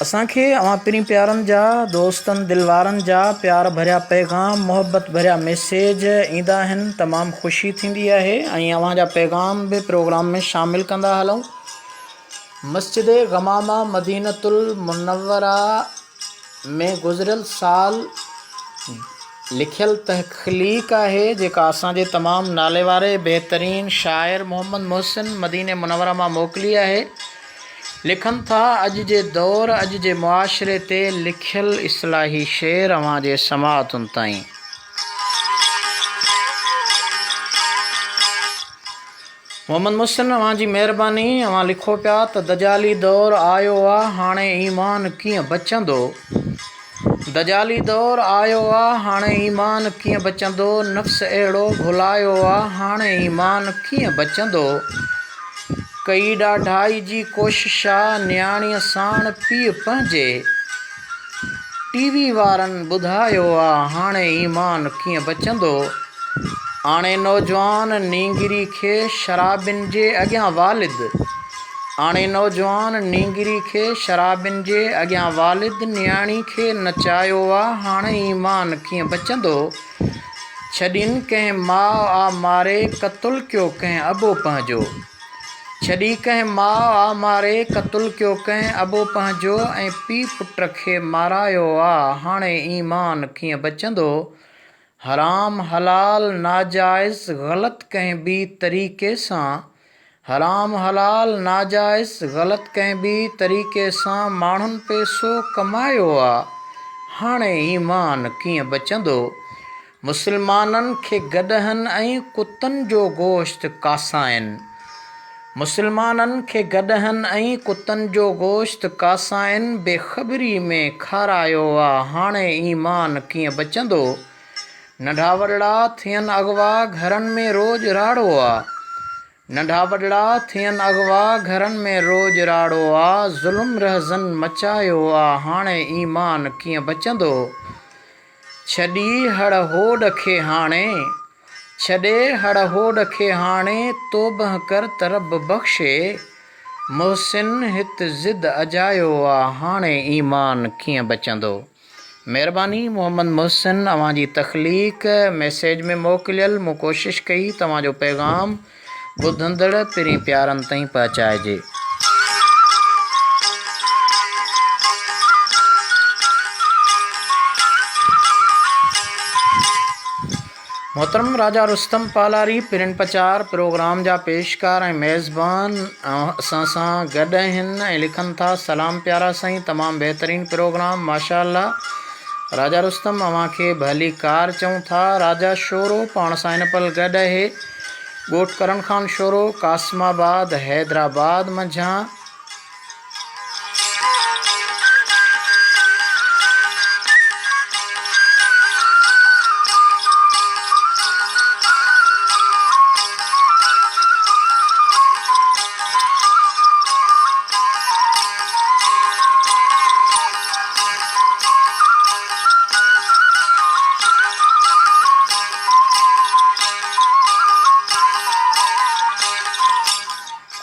اسان کي اوهان پرين پيارن جا، دوستن دل وارن جا پيار ڀريا پيغام، محبت ڀريا ميسيج ايندا آهن، تمام خوشي ٿيندي آهي ۽ اوهان جا پيغام به پروگرام ۾ شامل ڪندا هلون. مسجد غمامه مدينة المنوره ۾ گذريل سال لکيل تخليق آهي جيڪا اسان جي تمام ناليواري بهترين شاعر محمد محسن مديني منوره مان موڪلي آهي. لکن ٿا اڄ جي دور اڄ جي معاشري تي لکيل اصلاحي شعر اوهان جي سماعتن تائين. محمد محسن اوهان جي مهرباني اوهان لکو پيا ته دجالي دور آيو آ هاڻي ايمان ڪيئن بچندو دجالي دور آيو آ هاڻي ايمان ڪيئن بچندو نفس اهڙو ڀلايو آ هاڻي ايمان ڪيئن بچندو ڪئي ڏاڍائي جي ڪوشش آ نياڻيء ساڻ پيء پنهنجي ٽي وي وارن ٻڌايو آ هاڻي ايمان ڪيئن بچندو. آڻي نوجوان نينگري کي شرابين جي اڳيان والد آڻي نوجوان نينگري کي شرابين جي اڳيان والد نياڻي کي نچايو آ هاڻي ايمان ڪيئن بچندو. ڇڏين ڪنهن ماء آ ماري قتل ڪيو ڪنهن ابو پنهنجو. ڇڏي ڪنهن ماء آ ماري قتل ڪيو ڪنهن ابو پنهنجو ۽ پيء پٽ کي مارايو آ هاڻي ايمان ڪيئن بچندو حرام حلال ناجائز غلط ڪنهن ٻي طريقي سان حرام حلال ناجائز غلط ڪنهن ٻي طريقي سان ماڻهن پئسو ڪمايو آ هاڻي ايمان ڪيئن بچندو مسلمانن کي گڏهن ۽ ڪتن جو گوشت ڪاسائين. مسلمانن کي گڏهن ۽ ڪتن جو گوشت ڪاسائين بي خبري ۾ کارايو آ هاڻي ايمان ڪيئن بچندو. ننڍا وڏڙا ٿين اغوا گهرن ۾ روڄ راڙو آ. ننڍا وڏڙا ٿين اغوا گهرن ۾ روڄ راڙو آ. ظلم رهزن مچايو آ هاڻي ايمان ڪيئن بچندو. ڇڏي هڙ هوڏ کي هاڻي. ڇڏي هڙ هوڏ کي هاڻي توبهه ڪر ته رب بخشي. محسن هت ضد اجايو آ هاڻي ايمان ڪيئن بچندو. مهرباني محمد محسن اوهان جي تخليق ميسيج ۾ موڪليل مون ڪوشش ڪئي توهان جو پيغام ٻڌندڙ پرين پيارن تائين پهچائجي. محترم راجا رستم پالاري پرين پچار پروگرام جا پيشڪار ۽ ميزبان اسان سان گڏ آهن ۽ لکن ٿا سلام پيارا سائين تمام بهترين پروگرام ماشاء الله راجا رستم اوهان کي ڀلي ڪار چئون ٿا راجا شورو پاڻ سان هن پل گڏ آهي ڳوٺ ڪرن خان شورو قاسم آباد حيدرآباد منجهان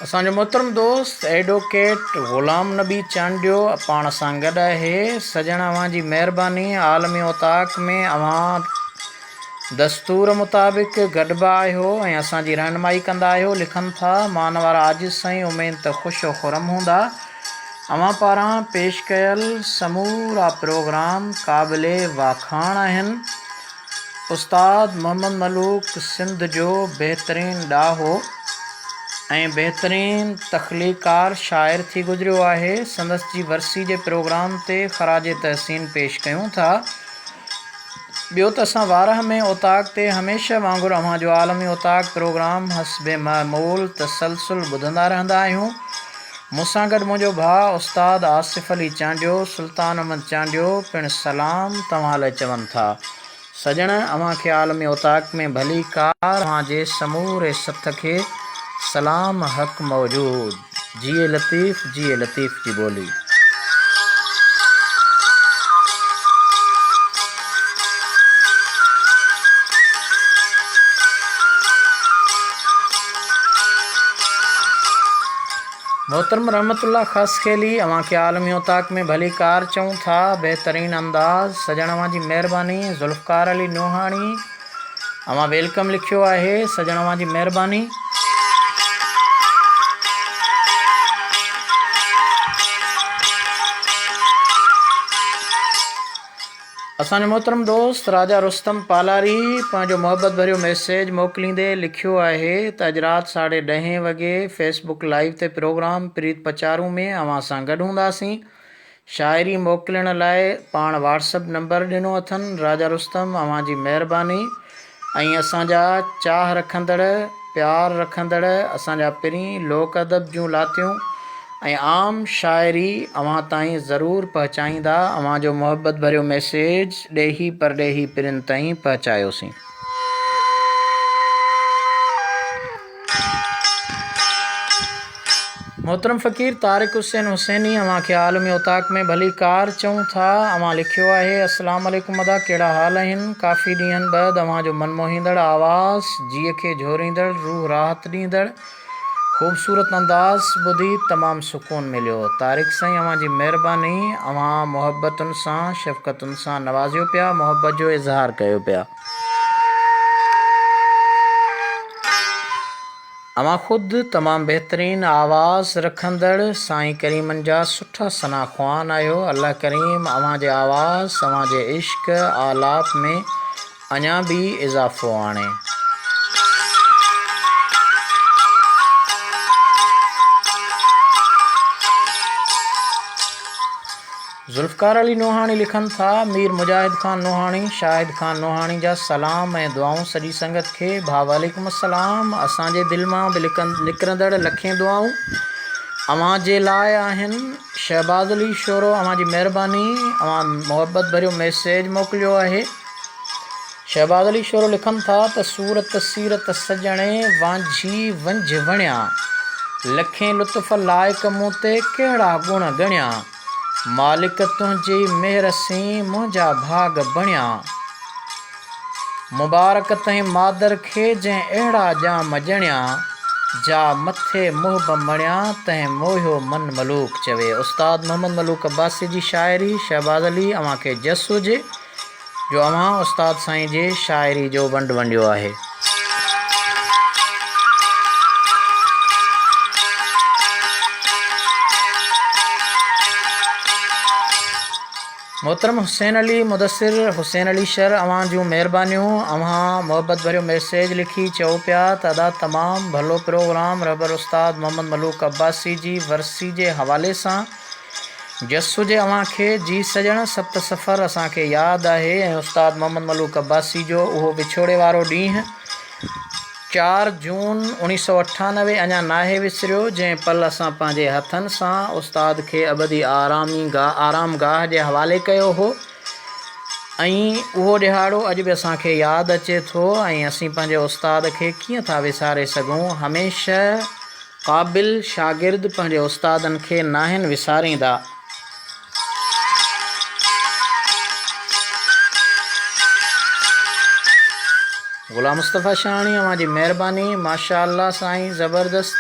اسان جو محترم دوست ايڊووڪيٽ غلام نبي چانڊيو پاڻ سان گڏ آهي. سڄڻ اوهان جي مهرباني عالمي اوطاق ۾ اوهان دستور مطابق گڏبا آهيو ۽ اسان جي رهنمائي ڪندا آهيو لکن ٿا مان وارا عاجز سائين اميد ته خوش و خرم هوندا اوهان پاران پيش ڪيل سمورا پروگرام قابل واکاڻ آهن استاد محمد ملوڪ سنڌ جو بهترين ڏاهو ۽ بهترين تخليقار شاعر ٿي گذريو آهي. سندس جي ورسي جي پروگرام تي خراج تحسين پيش ڪيون ٿا. ٻيو ته اسان وارهه ۾ اوطاق تي هميشه وانگر اوهان جو عالمي اوطاق پروگرام حسب معمول تسلسل ٻڌندا رهندا آهيون. مون سان گڏ منهنجو ڀاء استاد آصف علي چانڊيو، سلطان احمد چانڊيو پڻ سلام توهان لاء چون ٿا. سڄڻ اوهان کي عالمي اوطاق ۾ ڀلي ڪار اوهان جي سموري سٿ کي سلام حق موجود. جيئي لطيف جيئي لطيف جي ٻولي. محترم رحمت الله خاصخيلي اوهان کي عالمي اوطاق ۾ ڀلي ڪار چئون ٿا بهترين انداز سڄڻ اوهان جي مهرباني ذوالفقار علي نوحاڻي اوهان welcome لکيو آهي سڄڻ اوهان جي مهرباني. اسان جو محترم دوست راجا رستم پالاري پنهنجو محبت ڀريو ميسيج موڪليندي لکيو آهي ته اڄ رات ساڍي ڏهين وڳي فيس بڪ لائيو تي پروگرام پريت پچارون ۾ اوهان سان گڏ هونداسين. شاعري موڪلڻ لاء پاڻ واٽس اپ نمبر ڏنو اٿن. راجا رستم اوهان جي مهرباني ۽ اسان جا چاهه رکندڙ پيار رکندڙ اسان جا پرين لوڪ ادب جون لاتيون ۽ عام شاعري اوهان تائين ضرور پهچائيندا اوهان جو محبت ڀريو ميسيج ڏيهي پرڏيهي پرين تائين پهچايوسين. محترم فقير طارق حسين حسيني اوهان کي عالمي اوطاق ۾ ڀلي ڪار چئون ٿا اوهان لکيو آهي اسلام عليڪم ادا ڪهڙا حال آهن ڪافي ڏينهن بعد اوهان جو من موهيندڙ آواز جيء کي جهوريندڙ روح راحت ڏيندڙ خوبصورت انداز ٻڌي تمام سڪون مليو. طارق سائين اوهان جي مهرباني اوهان محبتن سان شفقتن سان نوازيو پيا محبت جو اظهار ڪيو پيا. اوهان خود تمام بهترين آواز رکندڙ سائين ڪريمن جا سٺا ثنا خوان آهيو الله ڪريم اوهان جي آواز اوهان جي عشق آلاپ ۾ اڃا به اضافو آڻي. ذوالفقار علي نوحاڻي لکن ٿا، مير مجاهد خان نوحاڻي، شاهد خان نوحاڻي جا سلام ۽ دعائون سڄي سنگت کي، ڀاء وعليڪم السلام، اسان جي دل مان به نڪرندڙ لکين دعائون اوهان جي لاء آهن، شهباز علي شورو اوهان جي مهرباني اوهان محبت ڀريو ميسيج موڪليو آهي. شهباز علي شورو لکن ٿا ته صورت سيرت سڄڻي وانجهي ونجهه وڻيا، لکين لطف لائق مون تي ڪهڙا گڻ ڳڻيا، مالڪ تنهنجي مهر سين منهنجا ڀاڳ بڻيا. مبارڪ تنهن مادر کي جنهن اهڙا ڄام ڄڻيا، جا مٿي محب مڻيا تنهن موهيو من ملوڪ چوي. استاد محمد ملوڪ عباسي جي شاعري شهباز علي اوهان کي جس هجي. جو اوهان استاد سائين جي شاعري جو ونڊ ونڊيو آهي. محترم حسين علي مدثر حسين علي شر اوهان جون مهربانيون اوهان محبت ڀريو ميسيج لکي چئو پيا ته ادا تمام ڀلو پروگرام رهبر استاد محمد ملوڪ عباسي جي ورسي جي حوالي سان جس هجي اوهان کي جي سڄڻ ست سفر اسان کي ياد آهي ۽ استاد محمد ملوڪ عباسي جو اهو وڇوڙي وارو ڏينهن چار جون اوڻيهه سئو اٺانوي اڃا ناهي وسريو جنهن پل اسان پنهنجي هٿن سان استاد کي ابدي آرامي آرام گاهه جي حوالي ڪيو هو ۽ اهو ڏهاڙو اڄ به اسان کي ياد اچي ٿو ۽ اسين پنهنجي استاد کي ڪيئن ٿا وساري سگهون هميشه قابل شاگرد پنهنجي استادن کي ناهن وساريندا. غلام مصطفيٰ شاهاڻي اوهان جي مهرباني. ماشاء الله سائين زبردست.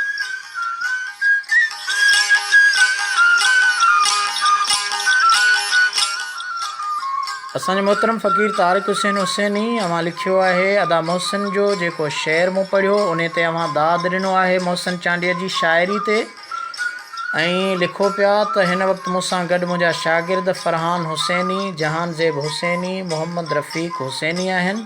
اسان جي محترم فقير طارق حسين حسيني اوهان لکيو آهي ادا محسن جو جيڪو شعر مون پڙهيو انهي تي اوهان داد ڏنو آهي محسن چانڊيي جي شاعري تي ۽ لکو پيا ته هن وقت مون سان گڏ منهنجا شاگرد فرحان حسيني، جهان زيب حسيني، محمد رفيق حسيني آهن.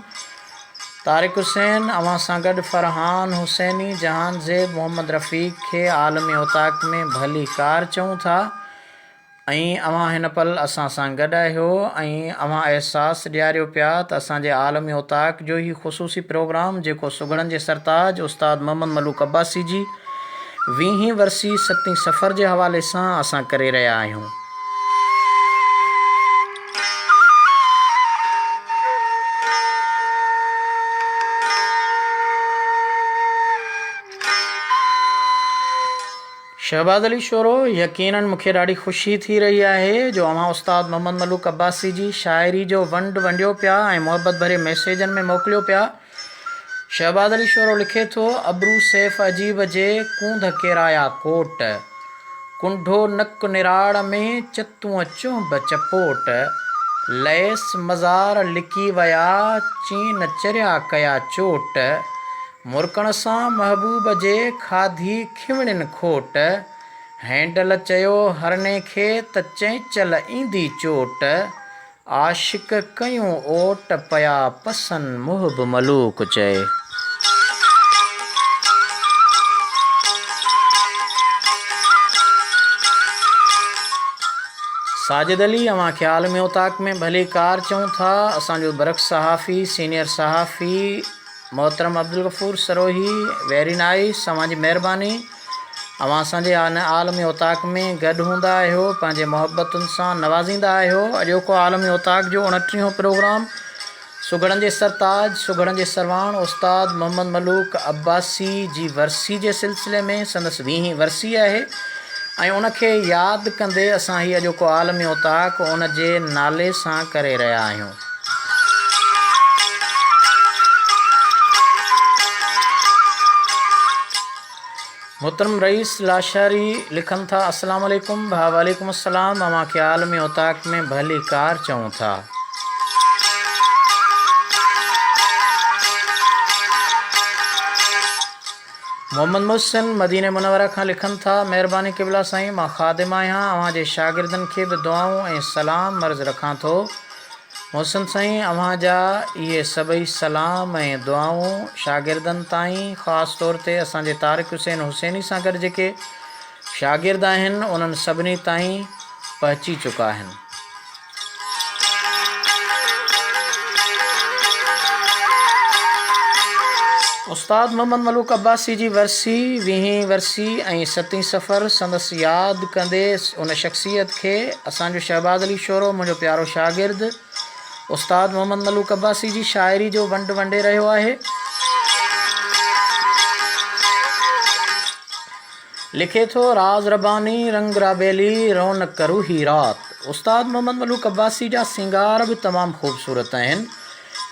طارق حسين اوهان سان گڏ فرحان حسيني، جهان زيب، محمد رفيق کي عالمي اوطاق ۾ ڀلي ڪار چئون ٿا. ۽ اوهان هن پل اسان سان گڏ آهيو ۽ اوهان احساس ڏياريو پيا ته اسان جي عالمي اوطاق جو هي خصوصي پروگرام جيڪو سگهڙن جي سرتاج استاد محمد ملوڪ عباسي جي ويهين ورسي ستين سفر جي حوالي سان اسان ڪري رهيا آهيون. شهباز علي شورو، يقينن مون کي ڏاڍي خوشي ٿي رهي آهي جو اوهان استاد محمد ملوڪ عباسي جي شاعري جو ونڊ ونڊيو پيا ۽ محبت ڀري ميسيجن ۾ موڪليو پيا. شهباز علي شورو لکي ٿو، ابرو سيف عجيب جي ڪونڌ ڪيرايا ڪوٽ، ڪنڍو نڪ نراڙ ۾ چتونء چهنب چپوٽ، ليس مزار لڪي ويا چين چريا ڪيا چوٽ، مرڪڻ سان محبوب جي کاڌي کيوڻين کوٽ، هينڊل چيو هرڻي کي ته چئنچل ايندي چوٽ، عاشق ڪيون اوٽ پيا پسن محب ملوڪ چئي. ساجد علي اوهان کي عالمي اوطاق ۾ ڀليڪار چئون ٿا، اسان جو برک صحافي، سينيئر صحافي، محترم عبدالغفور سروهي ويري نائيس اوهان جي مهرباني اوهان اسان جي ان عالمي اوطاق ۾ گڏ هوندا آهيو پنهنجي محبتن سان نوازيندا آهيو اڄوڪو عالمي اوطاق جو اڻٽيهون پروگرام سگهڙن جي سرتاج سگهڙن جي سرواڻ استاد محمد ملوڪ عباسي جي ورسي جي سلسلي ۾ سندس ويهين ورسي آهي ۽ ان کي ياد ڪندي اسان هي اڄوڪو عالمي اوطاق ان جي نالي سان ڪري رهيا آهيون. محترم رئيس لاشاري لکن ٿا السلام عليڪم ڀاء وعليڪم السلام اوهان کي عالمي اوطاق ۾ ڀلي ڪار چئون ٿا. محمد محسن مدينه منوره کان لکن ٿا مهرباني قبلا سائين مان خادم آهيان اوهان جي شاگردن کي به دعائون ۽ سلام عرض رکان ٿو. محسن سائين اوهان جا اهي سڀئي سلام ۽ دعائون شاگردن تائين خاص طور تي اسان جي طارق حسين حسيني سان گڏ جيڪي شاگرد آهن انهن سڀني تائين پهچي چڪا آهن. استاد محمد ملوڪ عباسي جي ورسي، ويهين ورسي ۽ ستين سفر سندس ياد ڪندي ان شخصيت کي اسان جو شهباز علي شورو منهنجو پيارو شاگرد استاد محمد ملوڪ عباسي جي شاعري جو ونڊ ونڊي رهيو آهي. لکي ٿو، راز رباني، رنگ رابيلي، رونق روحي رات. استاد محمد ملوڪ عباسي جا سينگار به تمام خوبصورت آهن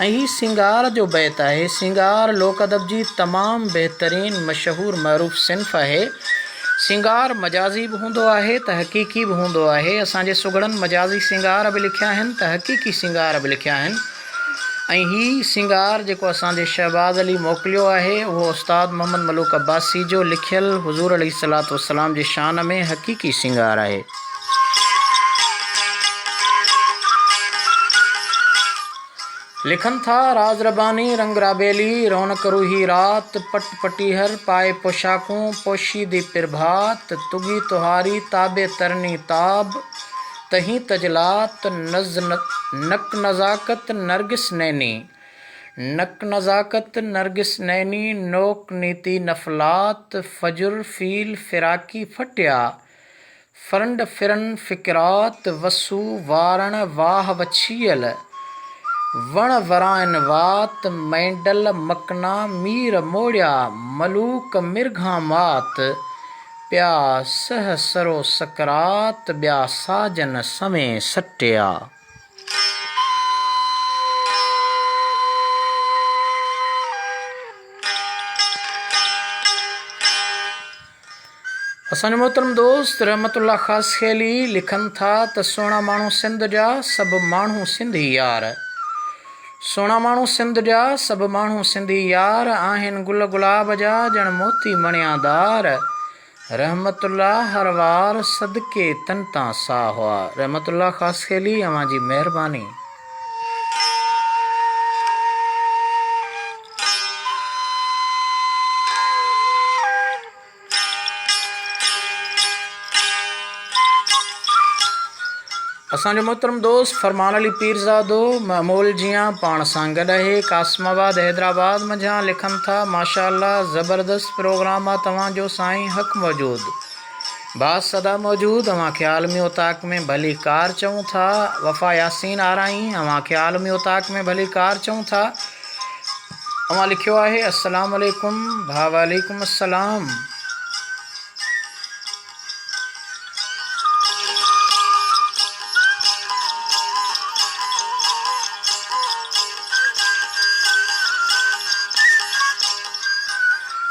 ۽ هي سينگار جو بيت آهي. سينگار لوڪ ادب جي تمام بهترين مشهور معروف صنف آهي. سينگار مجازي به هوندو آهي ته حقيقي به هوندو آهي. اسان جي سگهڙن مجازي سينگار به لکيا آهن ته حقيقي سينگار به لکيا آهن. ۽ هي سينگار جيڪو اسان جي شهباز علي موڪليو آهي اهو استاد محمد ملوڪ عباسي جو لکيل حضور عليه الصلوة والسلام جي شان ۾ حقيقي سينگار آهي. لکن ٿا، راز رباني، رنگ رابيلي، رونق روحي رات، پٽ پٽيهر، پائي پوشاڪون، پوشيدي پرڀات، تڳي تهاري، تابع ترني تاب، تهين تجلات، نز نڪ نزاڪت نرگس نيني، نڪ نزاڪت نرگس نيني، نوڪ نيتي نفلات، فجر فيل فراقي ڦٽيا، فرنڊ ڦرن فڪرات، وسو وارڻ واهه وڇيل، وڻ ورائن وات، مينڊل مڪنا مير موڙيا، ملوڪ مرگهان مات، پيا سهه سرو سڪرات، ٻيا ساجن سوين سٽيا. اسان جو محترم دوست رحمت الله خاصخيلي لکن ٿا ته سهڻا ماڻهو سنڌ جا سڀ ماڻهو سنڌي يار سهڻا ماڻهو سنڌ جا سڀ ماڻهو سنڌي يار آهن گل گلاب جا ڄڻ موتي مڻيادار رحمت الله هر وار صدقي تن تان ساهه آ رحمت الله خاصخيلي اوهان جي مهرباني. اسان جو محترم دوست فرمان علي پيرزادو معمول جيان پاڻ سان گڏ آهي قاسم آباد حيدرآباد منجهان لکن ٿا ماشاء الله زبردست پروگرام آ توهان جو سائين حق موجود باس سدا موجود اوهان کي عالمي اوطاق ۾ ڀلي ڪار چئون ٿا وفا ياسين آرائين اوهان کي عالمي اوطاق ۾ ڀلي ڪار چئون ٿا اوهان لکيو آهي السلام عليڪم ڀاء وعليڪم السلام.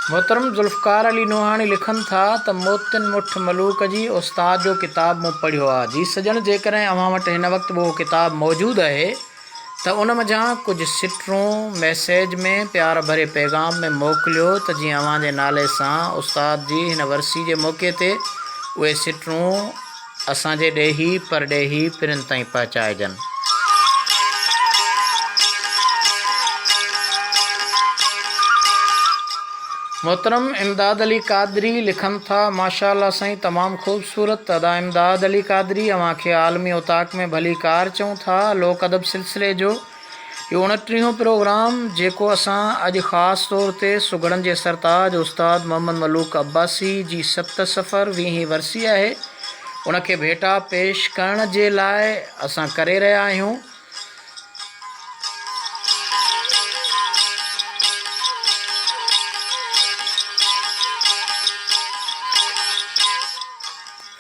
محترم ذوالفقار علي نوحاڻي لکن ٿا ته موتين مٺ ملوڪ جي استاد جو ڪتاب مون پڙهيو آ جي سڄڻ جيڪڏهن اوهان وٽ هن وقت به اهو ڪتاب موجود آهي ته ان منجهان ڪجهه سٽرون ميسيج ۾ پيار ڀري پيغام ۾ موڪليو ته جيئن اوهان جي نالي سان استاد جي هن ورسي جي موقعي تي اهي سٽرون اسان جي ڏيهي پرڏيهي پرين تائين پهچائجن. محترم امداد علي قادري لکن ٿا، ماشاء الله سائين تمام خوبصورت ادا امداد علي قادري اوهان کي عالمي اوطاق ۾ ڀلي ڪار چئون ٿا لوڪ ادب سلسلي جو اهو اڻٽيهون پروگرام جيڪو اسان اڄ خاص طور تي سگهڙن جي سرتاج استاد محمد ملوڪ عباسي جي ست صفر ويهين ورسي آهي ان کي ڀيٽا پيش ڪرڻ جي لاء اسان ڪري رهيا آهيون.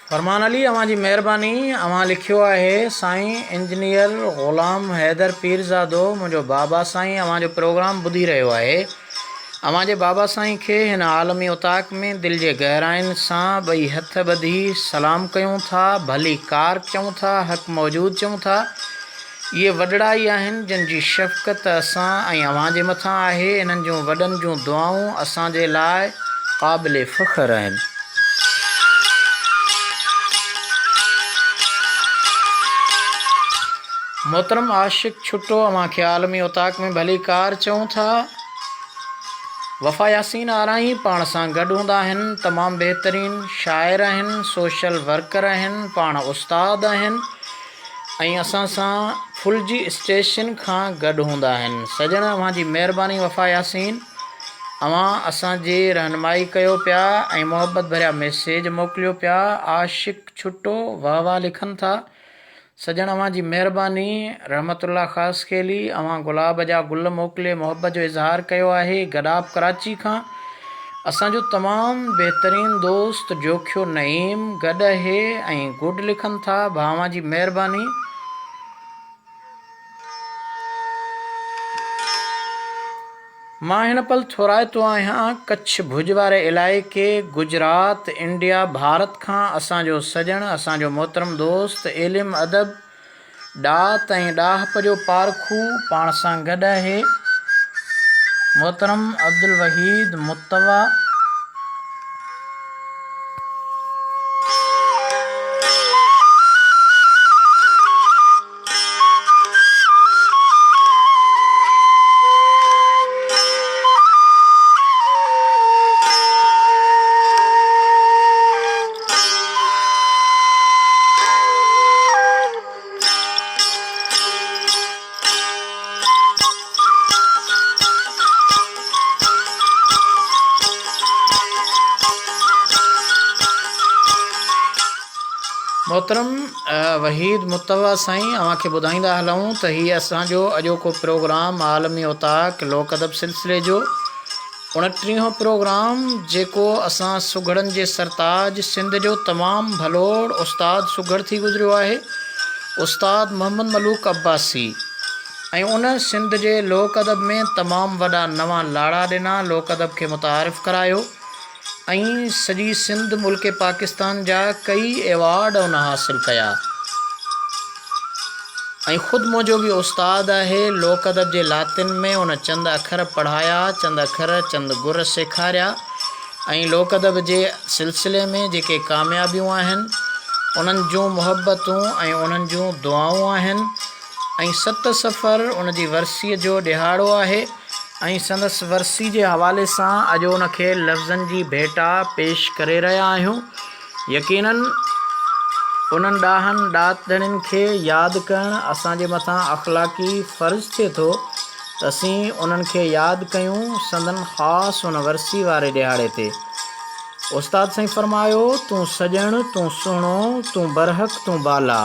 فرمان علي اوهان جي مهرباني اوهان لکيو آهي سائين انجنيئر غلام حيدر پيرزادو منهنجو بابا سائين اوهان جو پروگرام ٻڌي رهيو آهي اوهان جي بابا سائين کي هن عالمي اوطاق ۾ دل جي گهراين سان ٻئي هٿ ٻڌي سلام ڪيون ٿا ڀلي ڪار چئون ٿا حق موجود چئون ٿا اهي وڏڙا ئي آهن جن جي شفقت اسان ۽ اوهان جي مٿان آهي انهن جون وڏن جون دعائون اسان جي لاء قابل فخر آهن. محترم عاشق ڇٽو اوهان کي عالمي اوطاق ۾ ڀلي ڪار چئون ٿا. وفا ياسين آرائين پاڻ سان گڏ هوندا آهن تمام بهترين شاعر آهن سوشل ورڪر آهن پاڻ استاد آهن ۽ اسان سان ڦلجي اسٽيشن کان گڏ هوندا آهن سڄڻ اوهان جي مهرباني وفا ياسين اوهان اسان جي رهنمائي ڪيو پيا ۽ محبت ڀريا ميسيج موڪليو پيا عاشق ڇٽو واه واه لکن ٿا. سڄڻ اوهان جي مهرباني. رحمت الله خاصخيلي اوهان گلاب جا گل موڪلي محبت جو اظهار ڪيو آهي. گڏاپ ڪراچي کان اسان جو تمام بهترين دوست جوکيو نعيم گڏ اهي ۽ گڊ لکن ٿا. ڀا اوهان جي مهرباني. مان هن پل ٿورائتو آهيان ڪڇ ڀڄ واري علائقي گجرات انڊيا ڀارت کان اسان جو سڄڻ اسان جو محترم دوست علم ادب ڏات ۽ ڏاهپ جو پارکو پاڻ سان گڏ آهي محترم عبدالوحيد متوا. محترم وحيد متوّع سائين اوهان کي ٻڌائيندا هلون ته هي اسان جو اڄوڪو پروگرام عالمي اوطاق لوڪ ادب سلسلي جو اڻٽيهون پروگرام جيڪو اسان سگهڙن جي سرتاج سنڌ جو تمام ڀلوڙ استاد سگهڙ ٿي گذريو آهي استاد محمد ملوڪ عباسي ۽ ان سنڌ جي لوڪ ادب ۾ تمام وڏا نوان لاڙا ڏنا لوڪ ادب کي متعارف ڪرايو ۽ سڄي سنڌ ملڪ پاڪستان جا ڪئي ايوارڊ ان حاصل ڪيا ۽ خود منهنجو به استاد آهي لوڪ ادب جي لاتين ۾ ان چند اکر پڙهايا چند اکر چند گر سيکاريا ۽ لوڪ ادب جي سلسلي ۾ جيڪي ڪاميابيون آهن انهن جون محبتون ۽ انهن جون دعائون آهن ۽ ست صفر ان جي ورسيء جو ڏهاڙو آهي ۽ سندس ورسي جي حوالي سان اڄ ان کي لفظن جي ڀيٽا پيش ڪري رهيا آهيون. يقيناً انهن ڏاهن ڏات ڌڻين کي ياد ڪرڻ اسان جي مٿان اخلاقي فرض ٿئي ٿو ته اسين انهن کي ياد ڪيون سندن خاص ان ورسي واري ڏهاڙي تي. استاد سائين فرمايو، تون سڄڻ، تون سهڻو، تون برحق، تون بالا.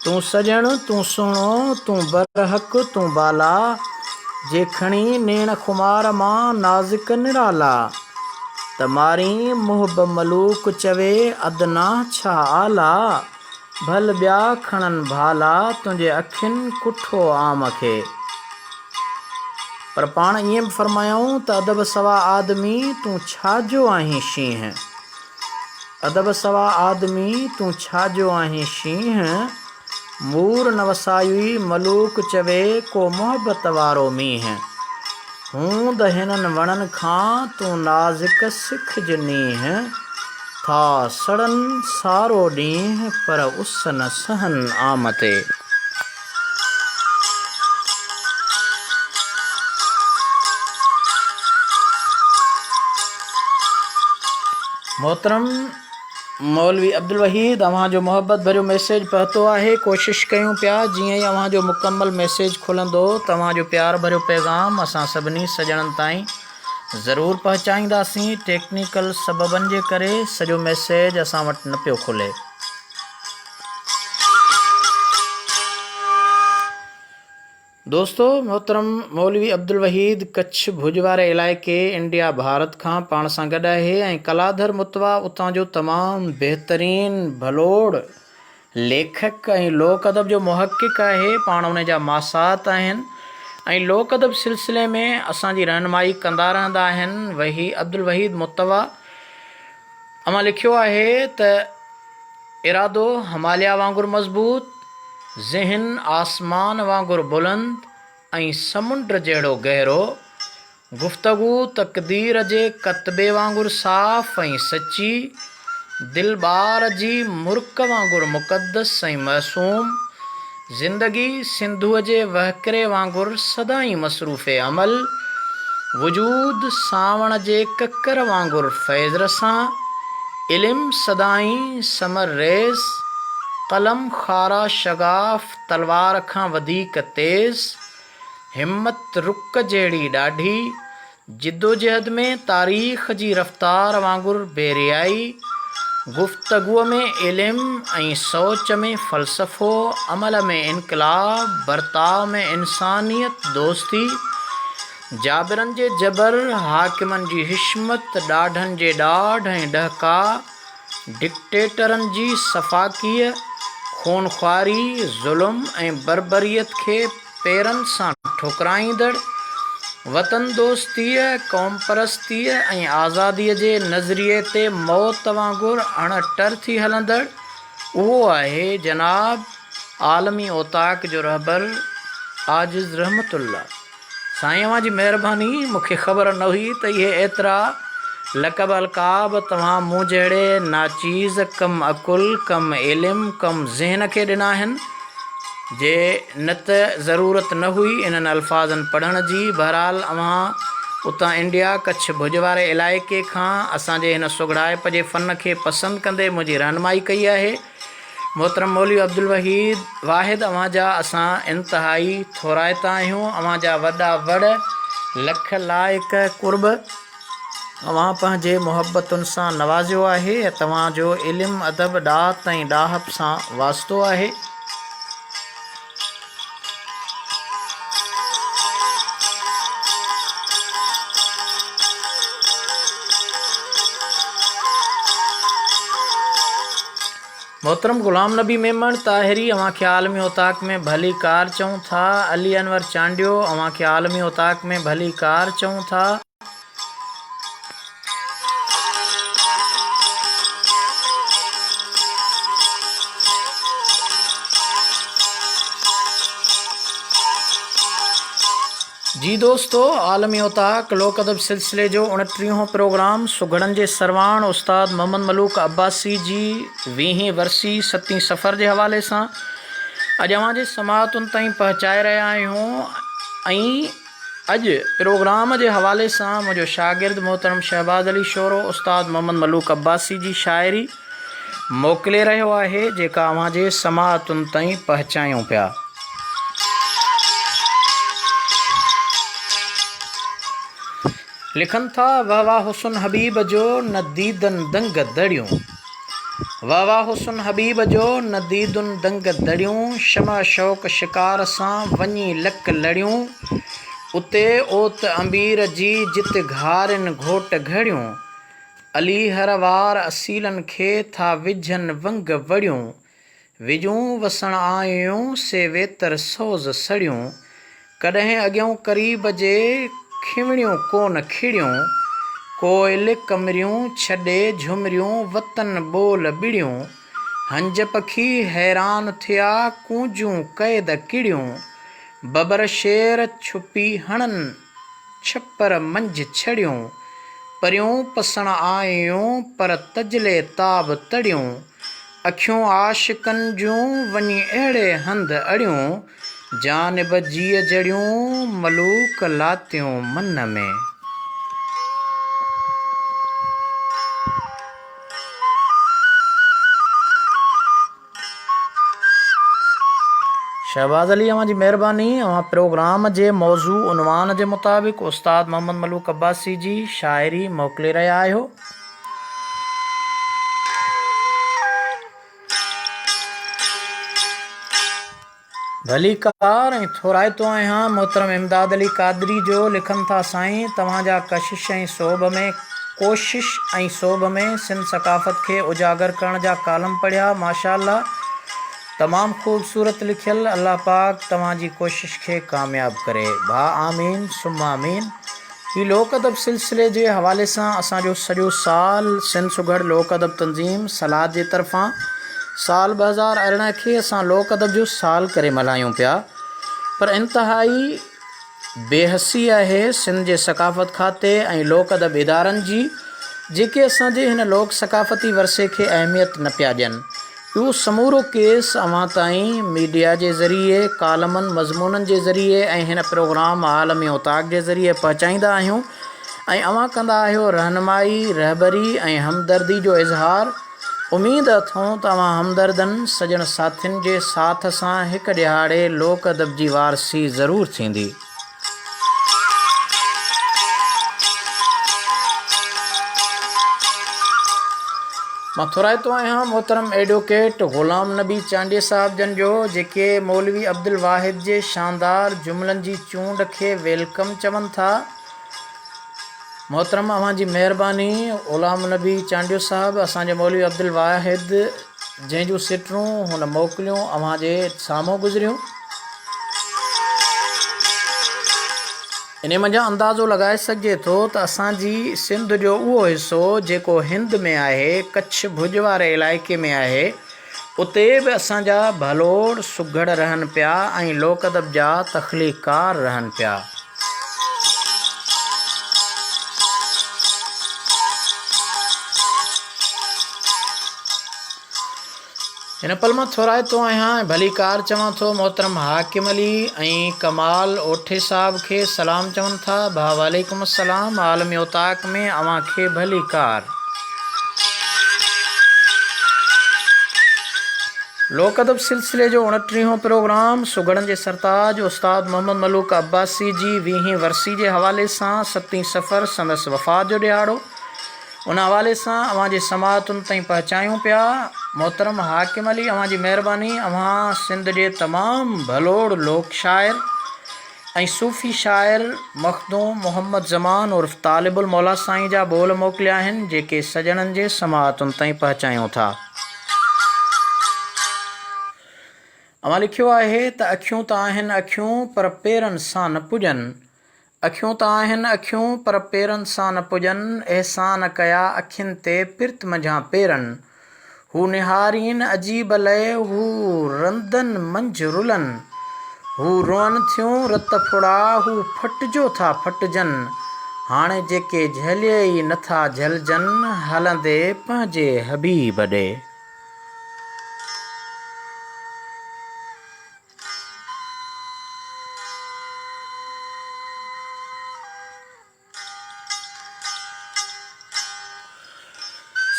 تون سڄڻ، تون سهڻو، تون برحق، تون بالا، جي کڻي نيڻ خمار مان نازڪ نرالا، ته مارين محب ملوڪ چوي ادنيٰ ڇا اعليٰ، ڀل ٻيا کڻن ڀالا، تنهنجي اکين ڪٺو عام کي. پر پاڻ ائين به فرمايائون ته ادب سوا آدمي، تون ڇا جو آهين شينهن. ادب سوا آدمي، تون ڇا جو آهين شينهن؟ مور نه وسايوئي ملوڪ چوي، ڪو محبت وارو مينهن. هوند هنن وڻن کان تون نازڪ سکج نينهن. ٿا سڙن سارو ڏينهن، پر اس نه سهن عام تي. محترم مولوي عبدالوحيد اوهان جو محبت ڀريو ميسيج پهتو آهي ڪوشش ڪيون پيا جيئن ئي اوهان جو مڪمل ميسيج کلندو توهان جو پيار ڀريو پيغام اسان سڀني سڄڻن تائين ضرور پهچائينداسين ٽيڪنيڪل سببن جي ڪري سڄو ميسيج اسان وٽ نه پيو کلي. دوستو محترم مولوي عبدالوحيد ڪڇ ڀڄ واري علائقي انڊيا ڀارت کان پاڻ سان گڏ آهي ۽ ڪلاڌر متوا اتان جو تمام بهترين ڀلوڙ ليکڪ ۽ لوڪ ادب جو محقق آهي پاڻ ان جا ماسات آهن ۽ لوڪ ادب سلسلي ۾ اسان جي رهنمائي ڪندا رهندا آهن وحي عبدالوحيد متوا اوهان لکيو آهي ته ارادو هماليا وانگر مضبوط، ذهن آسمان وانگر بلند ۽ سمنڊ جهڙو گهرو، گفتگو تقدير جي ڪتبي وانگر صاف ۽ سچي، دل ٻار جي مرڪ وانگر مقدس ۽ معصوم، زندگي سنڌوء جي وهڪري وانگر سدائين مصروف عمل، وجود سانوڻ جي ڪڪر وانگر فيض رسان، علم سدائين ثمر ريز، قلم خارا شگاف تلوار کان وڌيڪ تيز، همت رڪ جهڙي ڏاڍي، جدوجهد ۾ تاريخ جي رفتار وانگر بي ريائي، گفتگوء ۾ علم ۽ سوچ ۾ فلسفو، عمل ۾ انقلاب، برتاء ۾ انسانيت دوستي، جابرن جي جبر، حاڪمن جي حشمت، ڏاڍن جي ڏاڍ ۽ ڏهڪاء، ڊڪٽيٽرن جي سفاڪيء، خونخواري، ظلم ۽ بربريت کي پيرن سان ٺڪرائيندڙ، وطن دوستيء، قومپرستيء ۽ آزاديء جي نظريي تي موت وانگر اڻ ٽر ٿي هلندڙ، اهو آهي جناب عالمي اوطاق جو رهبر عاجز رحمت الله. سائين اوهان جي مهرباني، مون کي خبر نه هئي ته اهي ايترا لقب القاب توهان مون جهڙي ناچيز، ڪم عقل، ڪم علم، ڪم ذهن کي ڏنا آهن. جي نه ته ضرورت نه هئي انهن الفاظن پڙهڻ جي. بهرحال اوهان اتان انڊيا ڪڇ ڀڄ واري علائقي کان اسان جي هن سگهڙائپ جي فن کي پسند ڪندي منهنجي رهنمائي ڪئي آهي. محترم مولوي عبدالوحيد واحد اوهان جا اسان انتهائي ٿورائتا آهيون. اوهان جا وڏا وڙ، لک لائق قرب. اوهان پنهنجي محبتن سان نوازيو آهي ۽ توهان جو علم، ادب، ڏات ۽ ڏاهپ سان واسطو آهي. محترم غلام نبي ميمڻ طاهري اوهان کي عالمي اوطاق ۾ ڀلي ڪار چئون ٿا. علي انور چانڊيو اوهان کي عالمي اوطاق ۾ ڀلي ڪار چئون ٿا. جي دوستو عالمي اوطاق لوڪ ادب سلسلي جو اڻٽيهون پروگرام سگهڙن جي سرواڻ استاد محمد ملوڪ عباسي جي ويهين ورسي ستين سفر جي حوالي سان اڄ اوهان جي سماعتن تائين پهچائي رهيا آهيون ۽ اڄ پروگرام جي حوالي سان منهنجو شاگرد محترم شهباز علي شورو استاد محمد ملوڪ عباسي جي شاعري موڪلي رهيو آهي جيڪا اوهان جي سماعتن تائين پهچايون پيا. لکن ٿا، وه واه حسن حبيب جو نه ديدن دنگ دڙيون وه واه حسن حبيب جو نه ديدن دنگ دڙيون شمع شوق شڪار سان وڃي لڪ لڙيون اتي اوت عنبير جي جت گهارين گهوٽ گهڙيون علي هر وار اصيلن کي ٿا وجهن ونگ وڙيون، وڄون وسڻ آيون سي ويتر سوز سڙيون، ڪڏهن اڳيون قريب جي کيوڻيون ڪون کڙيون، ڪوئل ڪمريون ڇڏي جهمريون وطن ٻول ٻڙيون، هنج پکي حيران ٿيا ڪونجون قيد ڪڙيون، ببر شير ڇپي هڻن. ڇپر منجهه ڇڙيون، پريون پسڻ آيون پر تجلي تاب تڙيون، اکيون عاشقن جون وڃي اهڙي هنڌ اڙيون، جانب جيء جڙيون ملوڪ لاتيون من ۾. شهباز علي اوهان جي مهرباني اوهان پروگرام جي موضوع عنوان جي مطابق استاد محمد ملوڪ عباسي جي شاعري موڪلي رهيا آهيو. ڀليڪار ۽ ٿورائتو آهيان محترم امداد علي قادري جو لکن ٿا سائين توهان جا ڪشش ۽ سوڀ ۾ ڪوشش ۽ سوڀ ۾ سنڌ ثقافت کي اجاگر ڪرڻ جا ڪالم پڙهيا ماشاء الله تمام خوبصورت لکيل الله پاڪ توهان جي ڪوشش کي ڪامياب ڪري ڀاء آمين ثم آمين هي لوڪ ادب سلسلي جي حوالي سان اسان جو سڄو سال سنڌ سگهڙ لوڪ ادب تنظيم سلاد جي طرفان سال 2018 کي اسان لوڪ ادب جو سال ڪري ملهايون پيا پر انتهائي بي حسي آهي سنڌ جي ثقافت کاتي ۽ لوڪ ادب ادارن جي جيڪي اسان جي هن لوڪ ثقافتي ورثي کي اهميت نه پيا ڏين. اهو سمورو ڪيس اوهان تائين ميڊيا جي ذريعي، ڪالمن، مضمونن جي ذريعي ۽ هن پروگرام عالمي اوطاق جي ذريعي پهچائيندا آهيون ۽ اوهان ڪندا آهيو رهنمائي، رهبري ۽ همدردي جو اظهار. اميد اٿئون ته اوهان همدردن سڄڻ ساٿين جي ساٿ سان هڪ ڏهاڙي لوڪ ادب جي وارثي ضرور ٿيندي. مان ٿورائتو آهيان محترم ايڊووڪيٽ غلام نبي چانڊيي صاحب جن جو جيڪي مولوي عبدالواحد جي شاندار جملن جي چونڊ کي welcome چون ٿا. محترم اوهان جي مهرباني غلام نبي چانڊيو صاحب اسان جي مولوي عبدالواحد جنهن جون سٽرون هن موڪليون اوهان جي سامهون گذريون. انهيء منجهان اندازو لڳائي سگهجي ٿو ته اسان جي سنڌ جو اهو حصو جيڪو هند ۾ آهي، ڪڇ ڀڄ واري علائقي ۾ آهي، اتي به اسان جا ڀلوڙ سگهڙ رهن پيا ۽ لوڪ ادب جا تخليقڪار رهن پيا. هن پل مان ٿورائتو آهيان ۽ ڀليڪار چوان ٿو محترم حاڪم علي ۽ ڪمال اوٺي صاحب کي سلام چون ٿا ڀاء وعليڪم السلام عالمي اوطاق ۾ اوهان کي ڀليڪار. لوڪ ادب سلسلي جو اڻٽيهون پروگرام سگهڙن جي سرتاج استاد محمد ملوڪ عباسي جي ويهين ورسي جي حوالي سان ستين صفر سندس وفات جو ڏهاڙو ان حوالي سان اوهان جي سماعتن تائين پهچايون پيا. محترم حاڪم علي اوهان جي مهرباني اوهان سنڌ جي تمام ڀلوڙ لوڪ شاعر ۽ صوفي شاعر مخدوم محمد زمان عرف طالب الموليٰ سائين جا ٻول موڪليا آهن جيڪي سڄڻن جي سماعتن تائين پهچايون ٿا. اوهان لکيو آهي ته اکيون ته آهن اکيون پر پيرن سان نه پڄن. اکيون ته آهن اکيون پر پيرن سان نه پڄن، احسان ڪيا اکين تي پرت منجهان پيرن. هو نهارين عجيب لئه هو رندن منجهه رلن. هو روئن ٿيون رت ڦڙا هو ڦٽجو ٿا ڦٽجن. هاڻي جيڪي جهلي ئي نه ٿا جهلجن هلندي پنهنجي حبيب ڏي.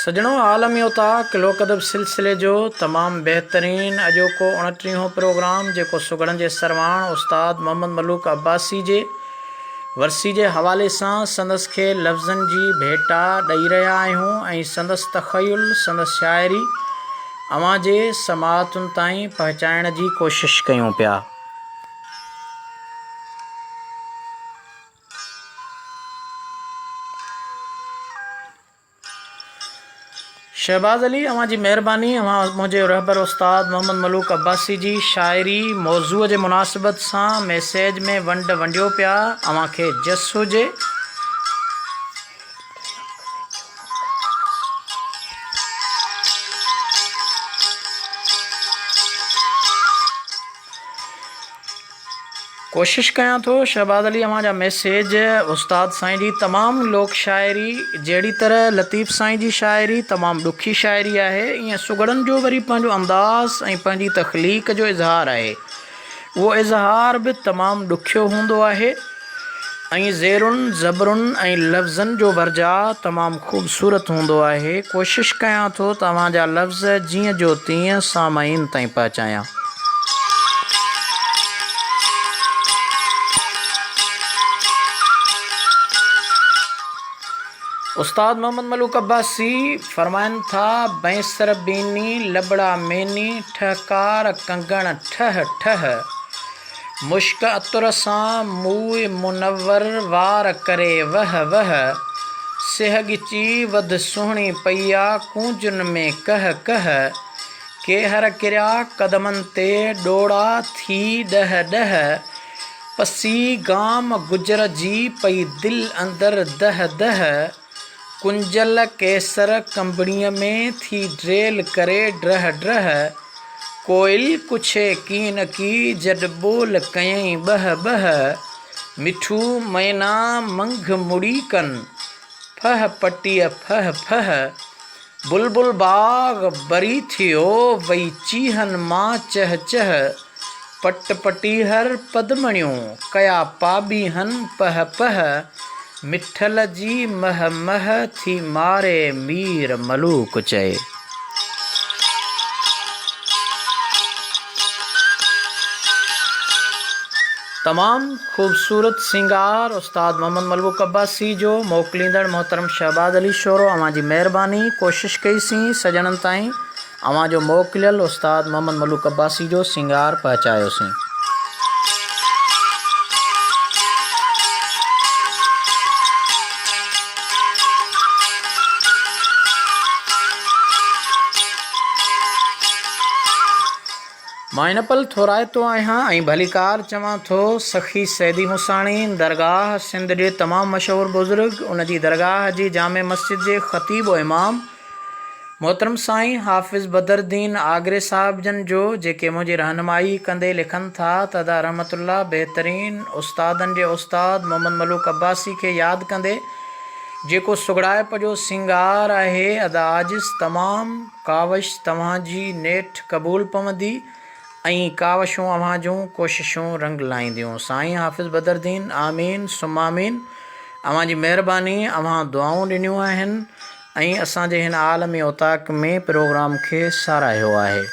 سڄڻو عالمي اوطاق لوڪ ادب سلسلي جو تمام بهترين اڄوڪو اڻٽيهون پروگرام جيڪو سگهڙن جي سرواڻ استاد محمد ملوڪ عباسي جي ورسي جي حوالي سان سندس کي لفظن جي ڀيٽا ڏئي رهيا آهيون ۽ سندس تخيل سندس شاعري اوهان جي سماعتن تائين پهچائڻ جي ڪوشش ڪيون پيا. شهباز علي اوهان جي مهرباني اوهان منهنجي رهبر استاد محمد ملوڪ عباسي جي شاعري موضوع جي مناسبت سان ميسيج ۾ ونڊ ونڊيو پيا اوهان کي جس هجي. ڪوشش ڪيان ٿو شهباز علي اوهان جا ميسيج استاد سائين جي تمام لوڪ شاعري جهڙي طرح لطيف سائين جي شاعري تمام ڏکي شاعري آهي ائين سگهڙن جو وري پنهنجو انداز ۽ پنهنجي تخليق جو اظهار آهي اهو اظهار به تمام ڏکيو هوندو آهي ۽ زيرن زبرن ۽ لفظن جو ورجاء تمام خوبصورت هوندو آهي ڪوشش ڪيان ٿو ته اوهان جا لفظ جيئن جو تيئن سامعين تائين پهچايان. استاد محمد ملوڪ عباسي فرمائن ٿا، بينسر بيني، لٻڙا ميني، ٺهڪار ڪنگڻ ٺهه ٺهه. مشڪ عطر سان موء منور وار ڪري وهه وهه. سيهه ڳچي وڌ سهڻي پئي آ ڪونجن ۾ ڪهه ڪهه. ڪيهر ڪريا قدمن تي ڏوڙا ٿي ڏهه ڏهه. پسي گام گجر جي پئي دل اندر دهه دهه. ڪنجل ڪيسر ڪنبڻيء ۾ ٿي ڊيل ڪري ڊرهه ڊرهه. ڪوئل ڪڇي ڪين ڪي جڏ ٻول ڪيئين ٻهه ٻهه. مٺو مئنا منگهه مڙي ڪن ڦهه پٽيء ڦهه ڦهه. بلبل باغ بري ٿيو وئي چيهن مان چهه چهه. پٽ پٽيهر پدمڻيون ڪيا پاٻيهن پهه پهه. مٺل جي مهه مهه ٿي ماري مير ملوڪ چئي. تمام خوبصورت سينگار استاد محمد ملوڪ عباسي جو موڪليندڙ محترم شهباز علي شورو اوهان جي مهرباني ڪوشش ڪئي سين سڄڻن تائين اوهان جو موڪليل استاد محمد ملوڪ عباسي جو سينگار پهچايو سين. مان هن پل ٿورائتو آهيان ۽ ڀليڪار چوان ٿو سخي سيدي موساڻي درگاهه سنڌ جي تمام مشهور بزرگ ان جي درگاهه جي جامع مسجد جي خطيب و امام محترم سائين حافظ بدرالدين آگري صاحب جن جو جيڪي منهنجي رهنمائي ڪندي لکن ٿا ته ادا رحمت الله بهترين استادن جي استاد محمد ملوڪ عباسي کي ياد ڪندي جيڪو سگهڙائپ جو سينگار آهي ادا عاجز تمام ڪاوش توهان جي نيٺ قبول پوندي ۽ ڪاوشون اوهان جون ڪوششون رنگ لائينديون. سائين حافظ بدرالدين آمين ثم آمين اوهان جي مهرباني اوهان دعائون ڏنيون آهن ۽ اسان جي هن عالمي اوطاق ۾ پروگرام کي ساراهيو آهي.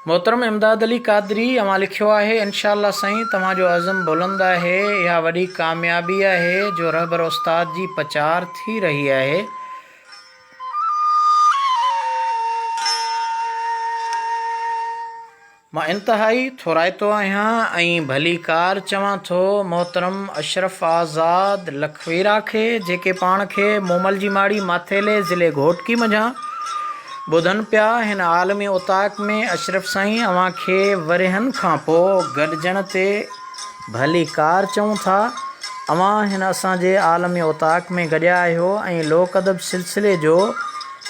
محترم امداد علي قادري اوهان لکيو آهي انشاء الله سائين توهان جو عزم بلند آهي اها وڏي ڪاميابي آهي جو رهبر استاد جي پچار ٿي رهي آهي. مان انتهائي ٿورائتو آهيان ۽ ڀليڪار چوان ٿو محترم اشرف آزاد لکويرا کي جيڪي پاڻ کي مومل جي ماڙي ماٿيلي ضلعي گهوٽڪي منجهان ٻڌن پيا هن عالمي اوطاق ۾ اشرف سائين اوهان کي ورهين کان پو گڏجڻ تي ڀليڪار چئون ٿا اوهان هن اسان جي عالمي اوطاق ۾ گڏيا آهيو ۽ لوڪ ادب سلسلي جو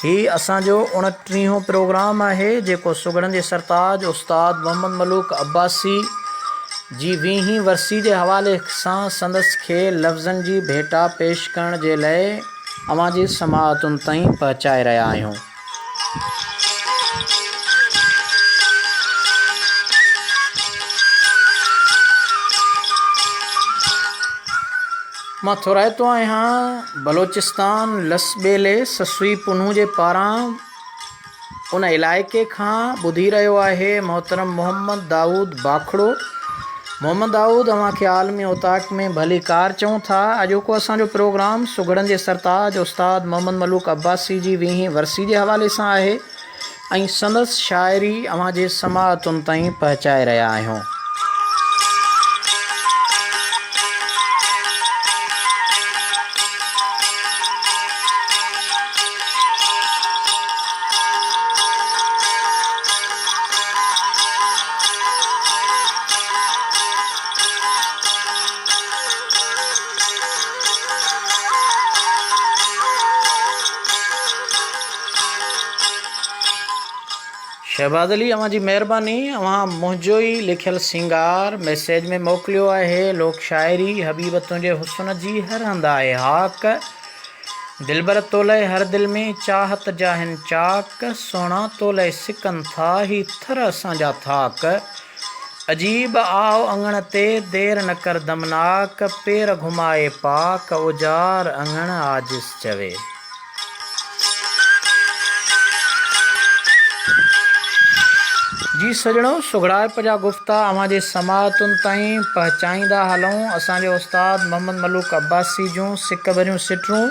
هي اسان جو اڻٽيهون پروگرام آهي جيڪو سگهڙن جي سرتاج استاد محمد ملوڪ عباسي جي ويهين ورسي جي حوالي سان سندس کي لفظن جي ڀيٽا پيش ڪرڻ جي لئه اوهان جي سماعتن تائين پهچائي رهيا آهيون. مان ٿورائتو آهيان بلوچستان لس ٻيلي سسئي پنهون جي پاران ان علائقي کان ٻڌي رهيو آهي محترم محمد دائود باکڙو محمد دائود اوهان کي عالمي اوطاق ۾ ڀليڪار چئون ٿا اڄوڪو اسان جو پروگرام سگهڙن جي سرتاج استاد محمد ملوڪ عباسي جي ويهين ورسي جي حوالي سان آهي ۽ سندس شاعري اوهان جي سماعتن تائين پهچائي رهيا آهيون. شهباز علي اوهان جي مهرباني اوهان منهنجو ئي لکيل سينگار ميسيج ۾ موڪليو آهي لوڪ شاعري حبيب تنهنجي حسن جي هر هنڌ آهي هاڪ دلبر تولئه هر دل ۾ چاهت جا هن چاڪ سهڻا تولئه سڪن ٿا هي ٿر اسان جا ٿاڪ عجيب آء اڱڻ تي دير نه ڪر دمناڪ پير گهمائي پاڪ اجار اڱڻ عاجز چوي. جي سڄڻو سگهڙائپ جا گفتا اوهان جي سماعتن تائين پهچائيندا هلون اسان جي استاد محمد ملوڪ عباسي جون سڪ ڀريون سٽرون.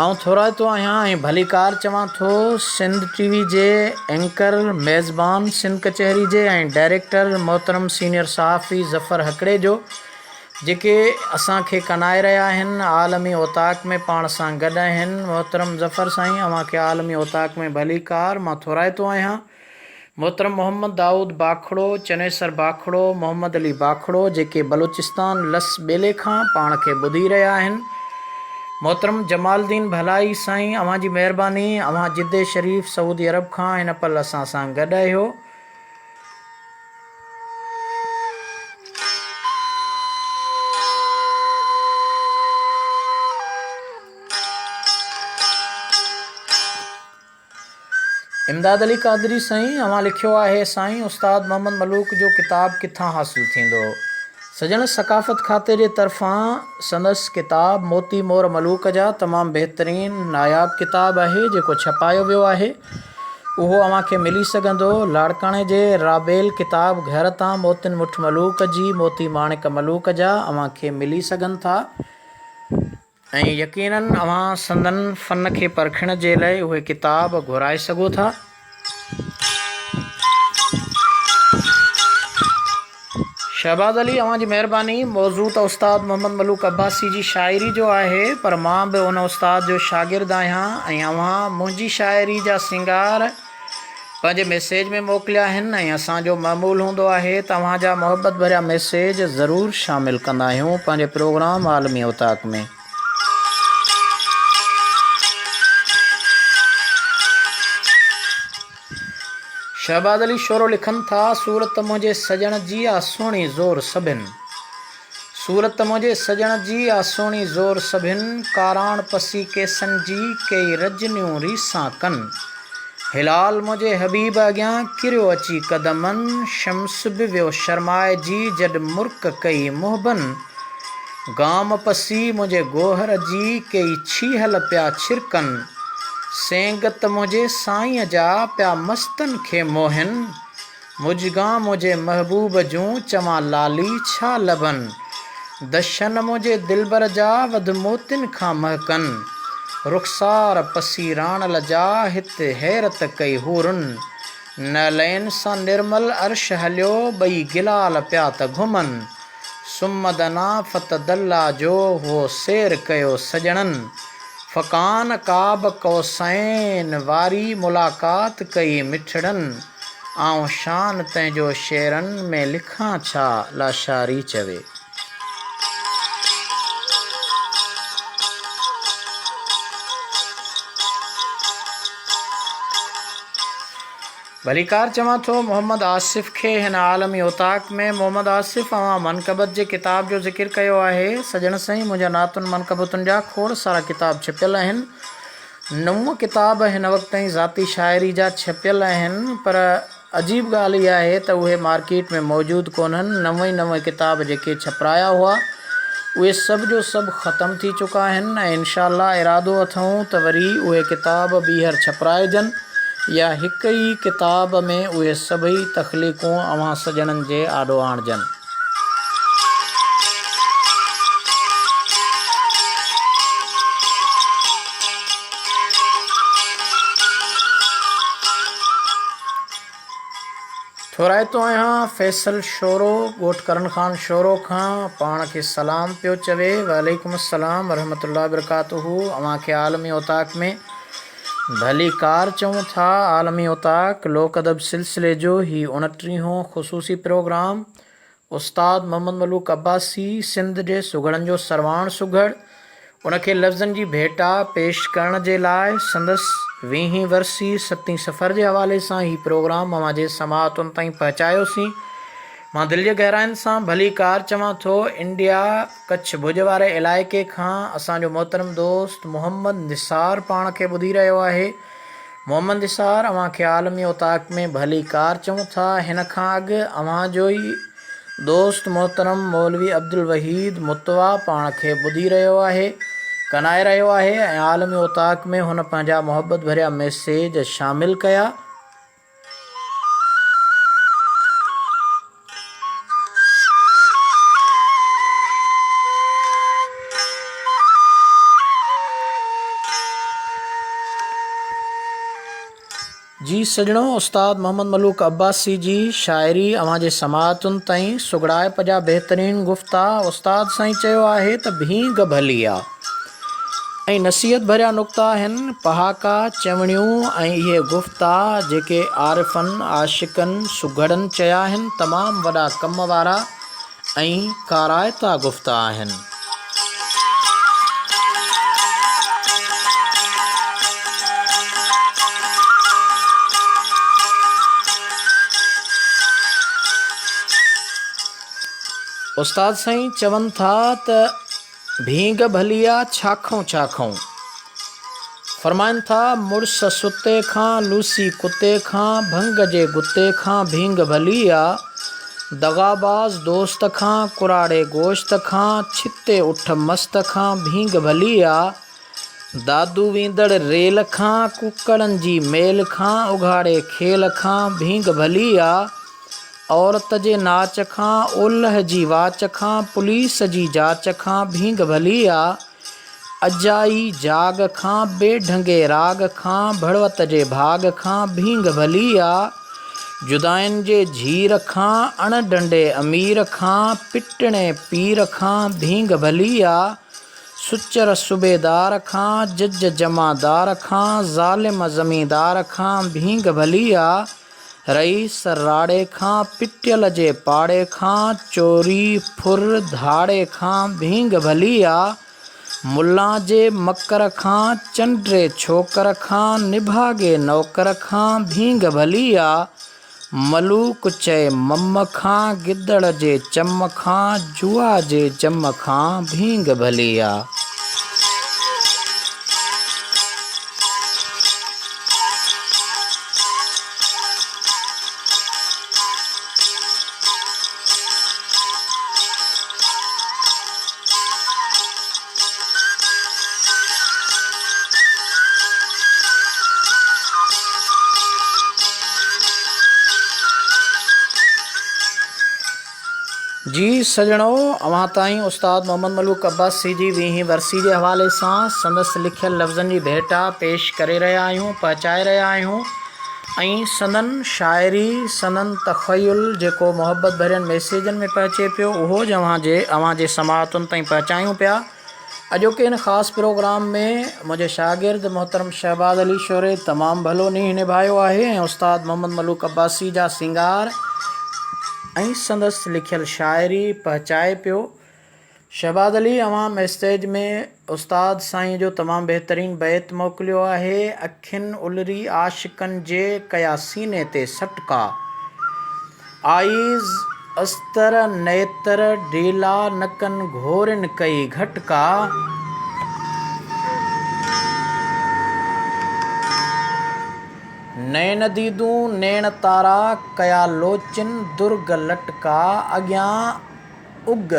آئون ٿورائتو آهيان ۽ ڀليڪار چوان ٿو سنڌ ٽي وي جي اينڪر ميزبان سنڌ ڪچهري جي ۽ ڊائريڪٽر محترم سينيئر صحافي ظفر هڪڙي جو جيڪي اسان کي ڪنائي رهيا آهن عالمي اوطاق ۾ پاڻ سان گڏ آهن محترم ظفر سائين اوهان کي عالمي اوطاق ۾ ڀليڪار مان ٿورائتو آهيان محترم محمد دائود باکڙو، چنيسر باکڙو، محمد علي باکڙو جيڪي بلوچستان لس ٻيلي کان پاڻ کي ٻڌي رهيا آهن. محترم جمال الدين ڀلائي سائين اوهان جي مهرباني اوهان جدي شريف سعودي عرب کان هن پل اسان سان گڏ آهيو. امداد علي قادري سائين اوهان لکيو آهي سائين استاد محمد ملوڪ جو ڪتاب ڪٿان حاصل ٿيندو؟ سڄڻ ثقافت کاتي جي طرفان سندس ڪتاب موتي مور ملوڪ جا تمام بهترين ناياب ڪتاب آهي جيڪو ڇپايو ويو آهي اهو اوهان کي ملي سگهندو لاڙڪاڻي جي رابيل ڪتاب گهر تان موتين مٺ ملوڪ جي موتي ماڻڪ ملوڪ جا اوهان کي ملي سگهن ٿا ۽ يقينن اوهان سندن فن کي پرکڻ جي لئه اهي ڪتاب گهرائي سگهو ٿا. شهباز علي اوهان جي مهرباني. موضوع ته استاد محمد ملوڪ عباسي جي شاعري جو آهي پر مان به ان استاد جو شاگرد آهيان ۽ اوهان منهنجي شاعري جا سينگار پنهنجي ميسيج ۾ موڪليا آهن ۽ اسان جو معمول هوندو آهي ته اوهان جا محبت ڀريا ميسيج ضرور شامل ڪندا آهيون پنهنجي پروگرام عالمي اوطاق ۾. شهباز علي شورو لکن ٿا، صورت منهنجي سڄڻ جي آ سهڻي زور سڀن. صورت منهنجي سڄڻ جي آ سهڻي زور سڀن، ڪاراڻ پسي ڪيسن جي ڪيئي رجنيون ريسان ڪن. هلال منهنجي حبيب اڳيان ڪريو اچي قدمن، شمس به ويو شرمائجي جڏ مرڪ ڪئي محبن. گام پسي منهنجي گوهر جي ڪيئي ڇيهل پيا ڇرڪن، سينگت منهنجي سائينء جا پيا مستن کي موهن. مجگان منهنجي محبوب جون چوان لالي ڇا لڀن. دشن منهنجي دلبر جا وڌ موتين کان مهڪن. رخسار پسي راڻل جا هت حيرت ڪئي حورن. نعلين سان نرمل عرش هليو ٻئي گلال پيا ته گهمن. ثم دنا فتدليٰ جو هو سير ڪيو سڄڻن. فڪان قاب قوسين واري ملاقات ڪئي مٺڙن. آئون شان تنهنجو شعرن ۾ لکان ڇا لاشاري چوي. ڀليڪار چوان ٿو محمد آصف کي هن عالمي اوطاق ۾. محمد آصف اوهان منقبت جي ڪتاب جو ذڪر ڪيو آهي. سڄڻ سائين منهنجا نعتن منقبتن جا کوڙ سارا ڪتاب ڇپيل آهن. نو ڪتاب هن وقت تائين ذاتي شاعري جا ڇپيل آهن پر عجيب ڳالهه اها آهي ته اهي مارڪيٽ ۾ موجود ڪونهن، نو ئي نو ڪتاب جيڪي ڇپرايا هئا اهي سڀ جو سڀ ختم ٿي چڪا آهن ۽ انشاء الله ارادو اٿئون ته وري اهي ڪتاب ٻيهر ڇپرائجن يا هڪ ئي ڪتاب ۾ اهي سڀئي تخليقون اوهان سڄڻن جي آڏو آڻجن. ٿورائتو آهيان فيصل شورو ڳوٺ ڪرن خان شورو کان پاڻ کي سلام پيو چوي وعليڪم السلام ورحمة الله وبرڪاته اوهان کي عالمي اوطاق ۾ ڀليڪار چئون ٿا عالمي اوطاق لوڪ ادب سلسلي جو هي اڻٽيهون خصوصي پروگرام استاد محمد ملوڪ عباسي سنڌ جي سگهڙن جو سرواڻ سگهڙ ان کي لفظن جي ڀيٽا پيش ڪرڻ جي لاء سندس ويهين ورسي ستين سفر جي حوالي سان هي پروگرام اوهان جي سماعتن تائين پهچايوسين مان دل جي گهراين سان ڀليڪار چوان ٿو انڊيا ڪڇ ڀڄ واري علائقي کان اسان جو محترم دوست محمد نثار پاڻ کي ٻڌي رهيو آهي. محمد نثار اوهان کي عالمي اوطاق ۾ ڀليڪار چئون ٿا. هن کان اڳ اوهان جو ئي دوست محترم مولوي عبدالوحيد متوا پاڻ کي ٻڌي رهيو آهي، ڪنائي رهيو آهي ۽ عالمي اوطاق ۾ هن پنهنجا محبت ڀريا ميسيج شامل ڪيا. جي سڄڻو استاد محمد ملوڪ عباسي جي شاعري اوهان جي سماعتن تائين سگهڙائپ جا بهترين گفتا استاد سائين چيو آهي ته ڀينگ ڀلي آ. ۽ نصيحت ڀريا نقطا آهن، پهاڪا، چوڻيون ۽ اهي گفتا جيڪي عارفن، عاشقن، سگهڙن چيا آهن، تمام وڏا ڪم وارا ۽ ڪارائتا گفتا آهن. استاد سائين چون ٿا ته. ڀينگ ڀلي آ ڇاکئون ڇاکئون. فرمائن ٿا، مڙس ستي کان، لوسي ڪتي کان، ڀنگ جي گتي کان ڀينگ ڀلي آ. دغاباز دوست کان، ڪراڙي گوشت کان، ڇتي اٺ مست کان ڀينگ ڀلي آ. دادو ويندڙ ريل کان، ڪڪڙن جي ميل کان، اگهاڙي کيل کان ڀينگ ڀلي آ. عورت جي ناچ کان، اولهه جي واچ کان، پوليس جي جاچ کان ڀينگ ڀلي آ. اجائي جاڳ کان، بي ڍنگي راڳ کان، ڀڙوت جي ڀاڳ کان ڀينگ ڀلي آ. جدائين جي جھير کان، اڻ ڊنڊي امير کان، پٽڻي پير کان ڀينگ ڀلي آ. سچر صوبيدار کان، جج جمعدار کان، ظالم زميندار کان ڀينگ ڀلي آ. رئيس راڙي کان، پٽيل جي پاڙي کان، چوري، ڦر، ڌاڙي کان ڀينگ ڀلي آ. ملان جي مڪر کان، چنڊي ڇوڪر کان، نڀاڳي نوڪر کان ڀينگ ڀلي آ. ملوڪ چئي مم کان، گدڙ جي چم کان، جوا جي جم کان ڀينگ ڀلي آ. جي سڄڻو! اوهان تائين استاد محمد ملوڪ عباسي جي ويهين ورسي جي حوالي سان سندس لکيل لفظن جي ڀيٽا پيش ڪري رهيا آهيون، پهچائي رهيا آهيون ۽ سندن شاعري، سندن تخيل جيڪو محبت ڀرين ميسيجن ۾ پهچي پيو اهو به اوهان جي اوهان جي سماعتن تائين پهچايون پيا. اڄوڪي هن خاص پروگرام ۾ منهنجي شاگرد محترم شهباز علي شوري تمام ڀلو نينهن نڀايو آهي ۽ استاد محمد ملوڪ عباسي جا سينگار ۽ سندس لکيل شاعري پهچائي پيو. شهباز علي اوهان ميسيج ۾ استاد سائين جو تمام بهترين بيت موڪليو آهي اکين الري عاشقن جي ڪيا سيني تي سٽڪا. آئيز استر نيتر ڊيلا نڪن گهورين ڪئي گهٽڪا. نين ديدون نيڻ تارا ڪيا لوچن درگ لٽڪا. اڳيان اگ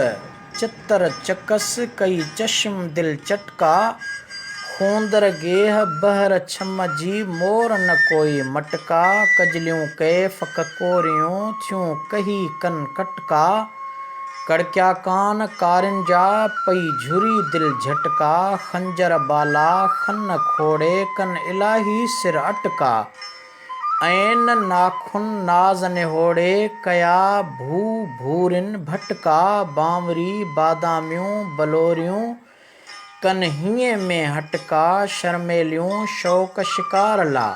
چتر چڪس ڪئي چشم دل چٽڪا، خوندر گيهه بحر ڇم جي مور نه ڪوئي مٽڪا، ڪجليون ڪيف ڪڪوريون ٿيون ڪهي ڪن ڪٽڪا، ڪڙڪيا ڪان ڪارين جا پئي جھري دل جھٽڪا، خنجر بالا خن کوڙي ڪن الاهي سر اٽڪا. عين ناخن ناز نهوڙي ڪيا ڀو ڀورين ڀٽڪا، بانوري باداميون بلوريون ڪن هينئين ۾ هٽڪا، شرميليون شوق شڪار لا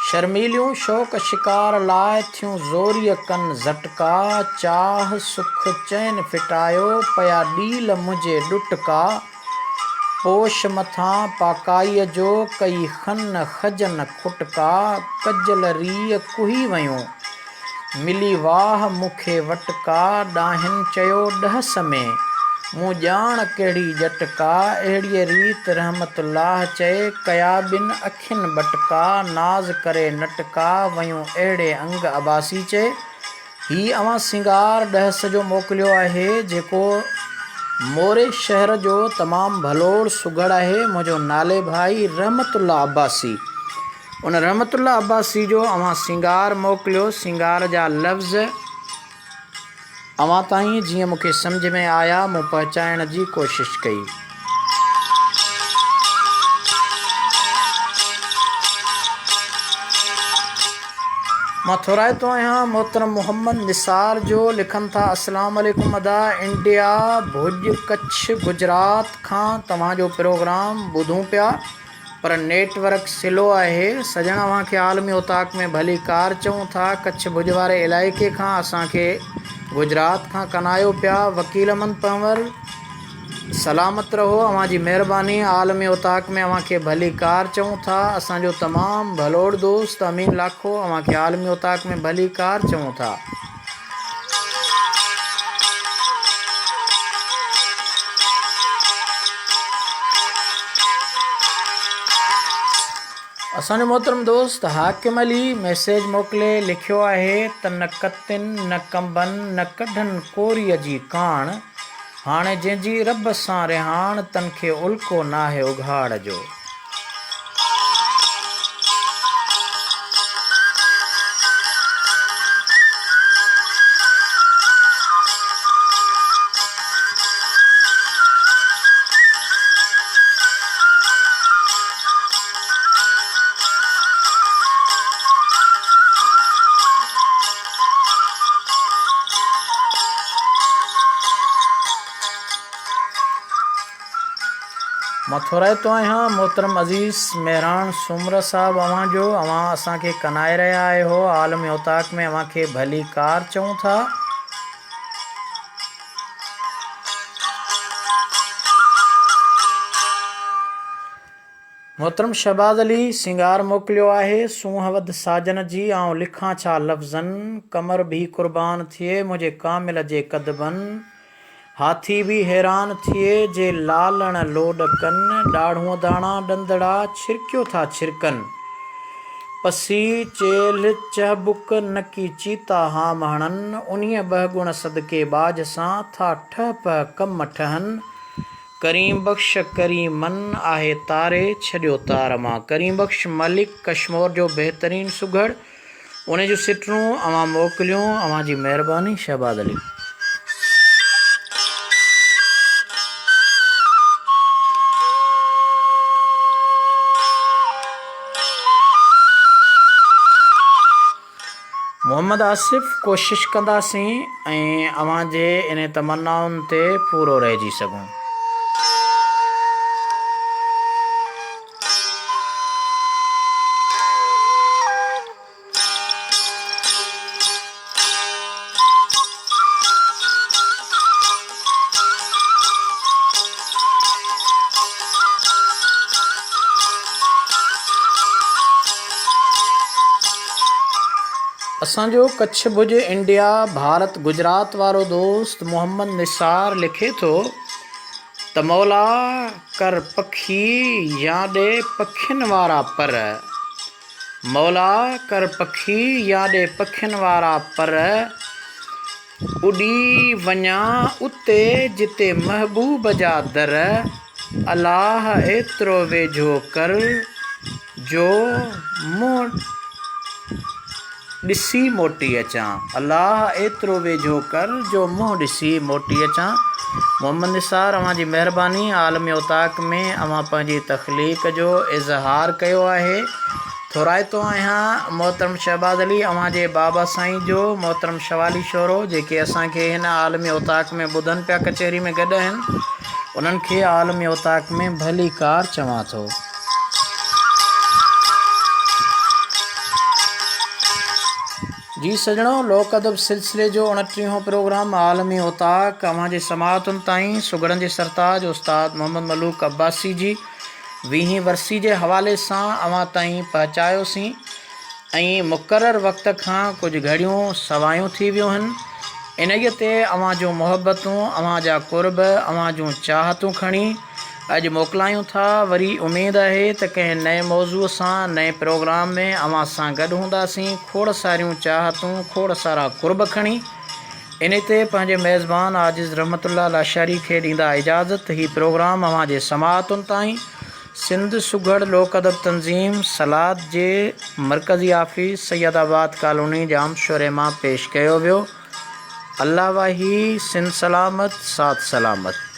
شرميليون شوق شڪار لاء ٿيون زوريء ڪن زٽڪا، چاهه سک چين ڦٽايو پيا ڏيل منهنجي ڏٽڪا. پوش مٿان پاڪائيء جو ڪئي خن خجن کٽڪا، ڪجل ريء ڪهي ويون، ملي واهه مون کي وٽڪا، ڏاهن چيو ڏهس ۾، مون ڄاڻ ڪهڙي ڄٽڪا، اهڙيء ريت رحمت الله چئي، ڪيا ٻن اکين ٻٽڪا، ناز ڪري نٽڪا، ويون اهڙي انگ عباسي چئي. هي اوهان سينگار ڏهس جو موڪليو آهي، جيڪو موري شهر جو تمام ڀلوڙ سگهڙ آهي، منهنجو نالي ڀائي رحمت الله عباسي. ان رحمت الله عباسي جو اوهان سينگار موڪليو، سينگار جا لفظ اوهان تائين جيئن مون کي سمجهه ۾ آيا، مون پهچائڻ جي ڪوشش ڪئي. مان ٿورائتو آهيان محترم محمد نثار جو لکن ٿا اسلام عليڪم ادا انڊيا ڀڄ ڪڇ گجرات کان توهان جو پروگرام ٻڌون پيا پر نيٽ ورڪ سلو آهي سڄڻ اوهان کي عالمي اوطاق ۾ ڀلي ڪار چئون ٿا ڪڇ ڀڄ واري علائقي کان اسان کي گجرات کان ڪنايو پيا وڪيل احمد پنهور سلامت رهو اوهان جي مهرباني عالمي اوطاق ۾ اوهان کي ڀلي ڪار چئون ٿا اسان جو تمام ڀلوڙ دوست امين لاکو اوهان کي عالمي اوطاق ۾ ڀلي ڪار چئون ٿا. اسان جو محترم دوست حاڪم علي ميسيج موڪلي لکيو آهي ته نه ڪتين نه ڪنبن نه ڪڍن ڪوريء جي ڪاڻ، هاڻي جنهن جي رب سان رهاڻ تن کي الڪو ناهي اگهاڙ جو. مان ٿورائتو آهيان محترم عزيز مهراڻ سومره صاحب اوهان جو اوهان اسان کي ڪنائي رهيا آهيو عالم اوطاق ۾ اوهان کي ڀلي ڪار چئون ٿا. محترم شهباز علي سينگار موڪليو آهي، سونهن وڌ ساجن جي، آئون لکان ڇا لفظن، قمر ڀي قربان ٿئي، منهنجي ڪامل جي قدمن، هاٿي ڀي حيران ٿئي، جي لالڻ لوڏ ڪن، ڏاڙهون داڻا ڏندڙا، ڇرڪيو ٿا ڇرڪن. پسي، چيلهه، چهبڪ، نڪي چيتا هام هڻن، انهيء ٻهڳڻ صدقي ٻاجهه سان، ٿا ٺهه پهه ڪم ٺهن. ڪريم بخش ڪريمن، آهي تاري ڇڏيو تار مان. ڪريم بخش ملڪ ڪشمور جو بهترين سگهڙ، ان جون سٽرون اوهان موڪليون، اوهان جي مهرباني شهباز علي. محمد آصف ڪوشش ڪنداسين ۽ اوهان جي انهي تمنائن تي پورو رهجي سگهون. اسان جو ڪڇ ڀڄ انڊيا ڀارت گجرات وارو دوست محمد نثار لکي ٿو ته مولا ڪر پکي يا ڏي پکين وارا پر. مولا ڪر پکي يا ڏي پکين وارا پر، اڏي وڃان اتي جتي محبوب جا در، الله ايترو ويجهو ڪر جو منهن ڏسي موٽي اچان. الله ايترو ويجهو ڪر جو منهن ڏسي موٽي اچان. محمد نثار اوهان جي مهرباني عالمي اوطاق ۾ اوهان پنهنجي تخليق جو اظهار ڪيو آهي. ٿورائتو آهيان محترم شهباز علي اوهان جي بابا سائين جو محترم شوالي شورو جيڪي اسان کي هن عالمي اوطاق ۾ ٻڌن پيا ڪچهري ۾ گڏ آهن انهن کي عالمي اوطاق ۾ ڀليڪار چوان ٿو. جي سڄڻو، لوڪ ادب سلسلي جو اڻٽيهون پروگرام عالمي اوطاق اوهان جي سماعتن تائين سگهڙن جي سرتاج استاد محمد ملوڪ عباسي جي ويهين ورسي جي حوالي سان اوهان تائين پهچايوسين ۽ مقرر وقت کان ڪجهه گهڙيون سوايون ٿي ويون هن. انهيء تي اوهان جون محبتون، اوهان جا قرب، اوهان جون چاهتون کڻي اڄ موڪلايون ٿا. وري اميد آهي ته ڪنهن نئين موضوع سان نئين پروگرام ۾ اوهان سان گڏ هونداسين. کوڙ ساريون چاهتون، کوڙ سارا قرب کڻي انهي تي پنهنجي ميزبان عاجز رحمت الله لاشاري کي ڏيندا اجازت. هي پروگرام اوهان جي سماعتن تائين سنڌ سگهڙ لوڪ ادب تنظيم سلاد جي مرڪزي آفيس سيد آباد ڪالوني ڄامشوري مان پيش ڪيو ويو. الله واهي سنڌ سلامت ساٿ سلامت.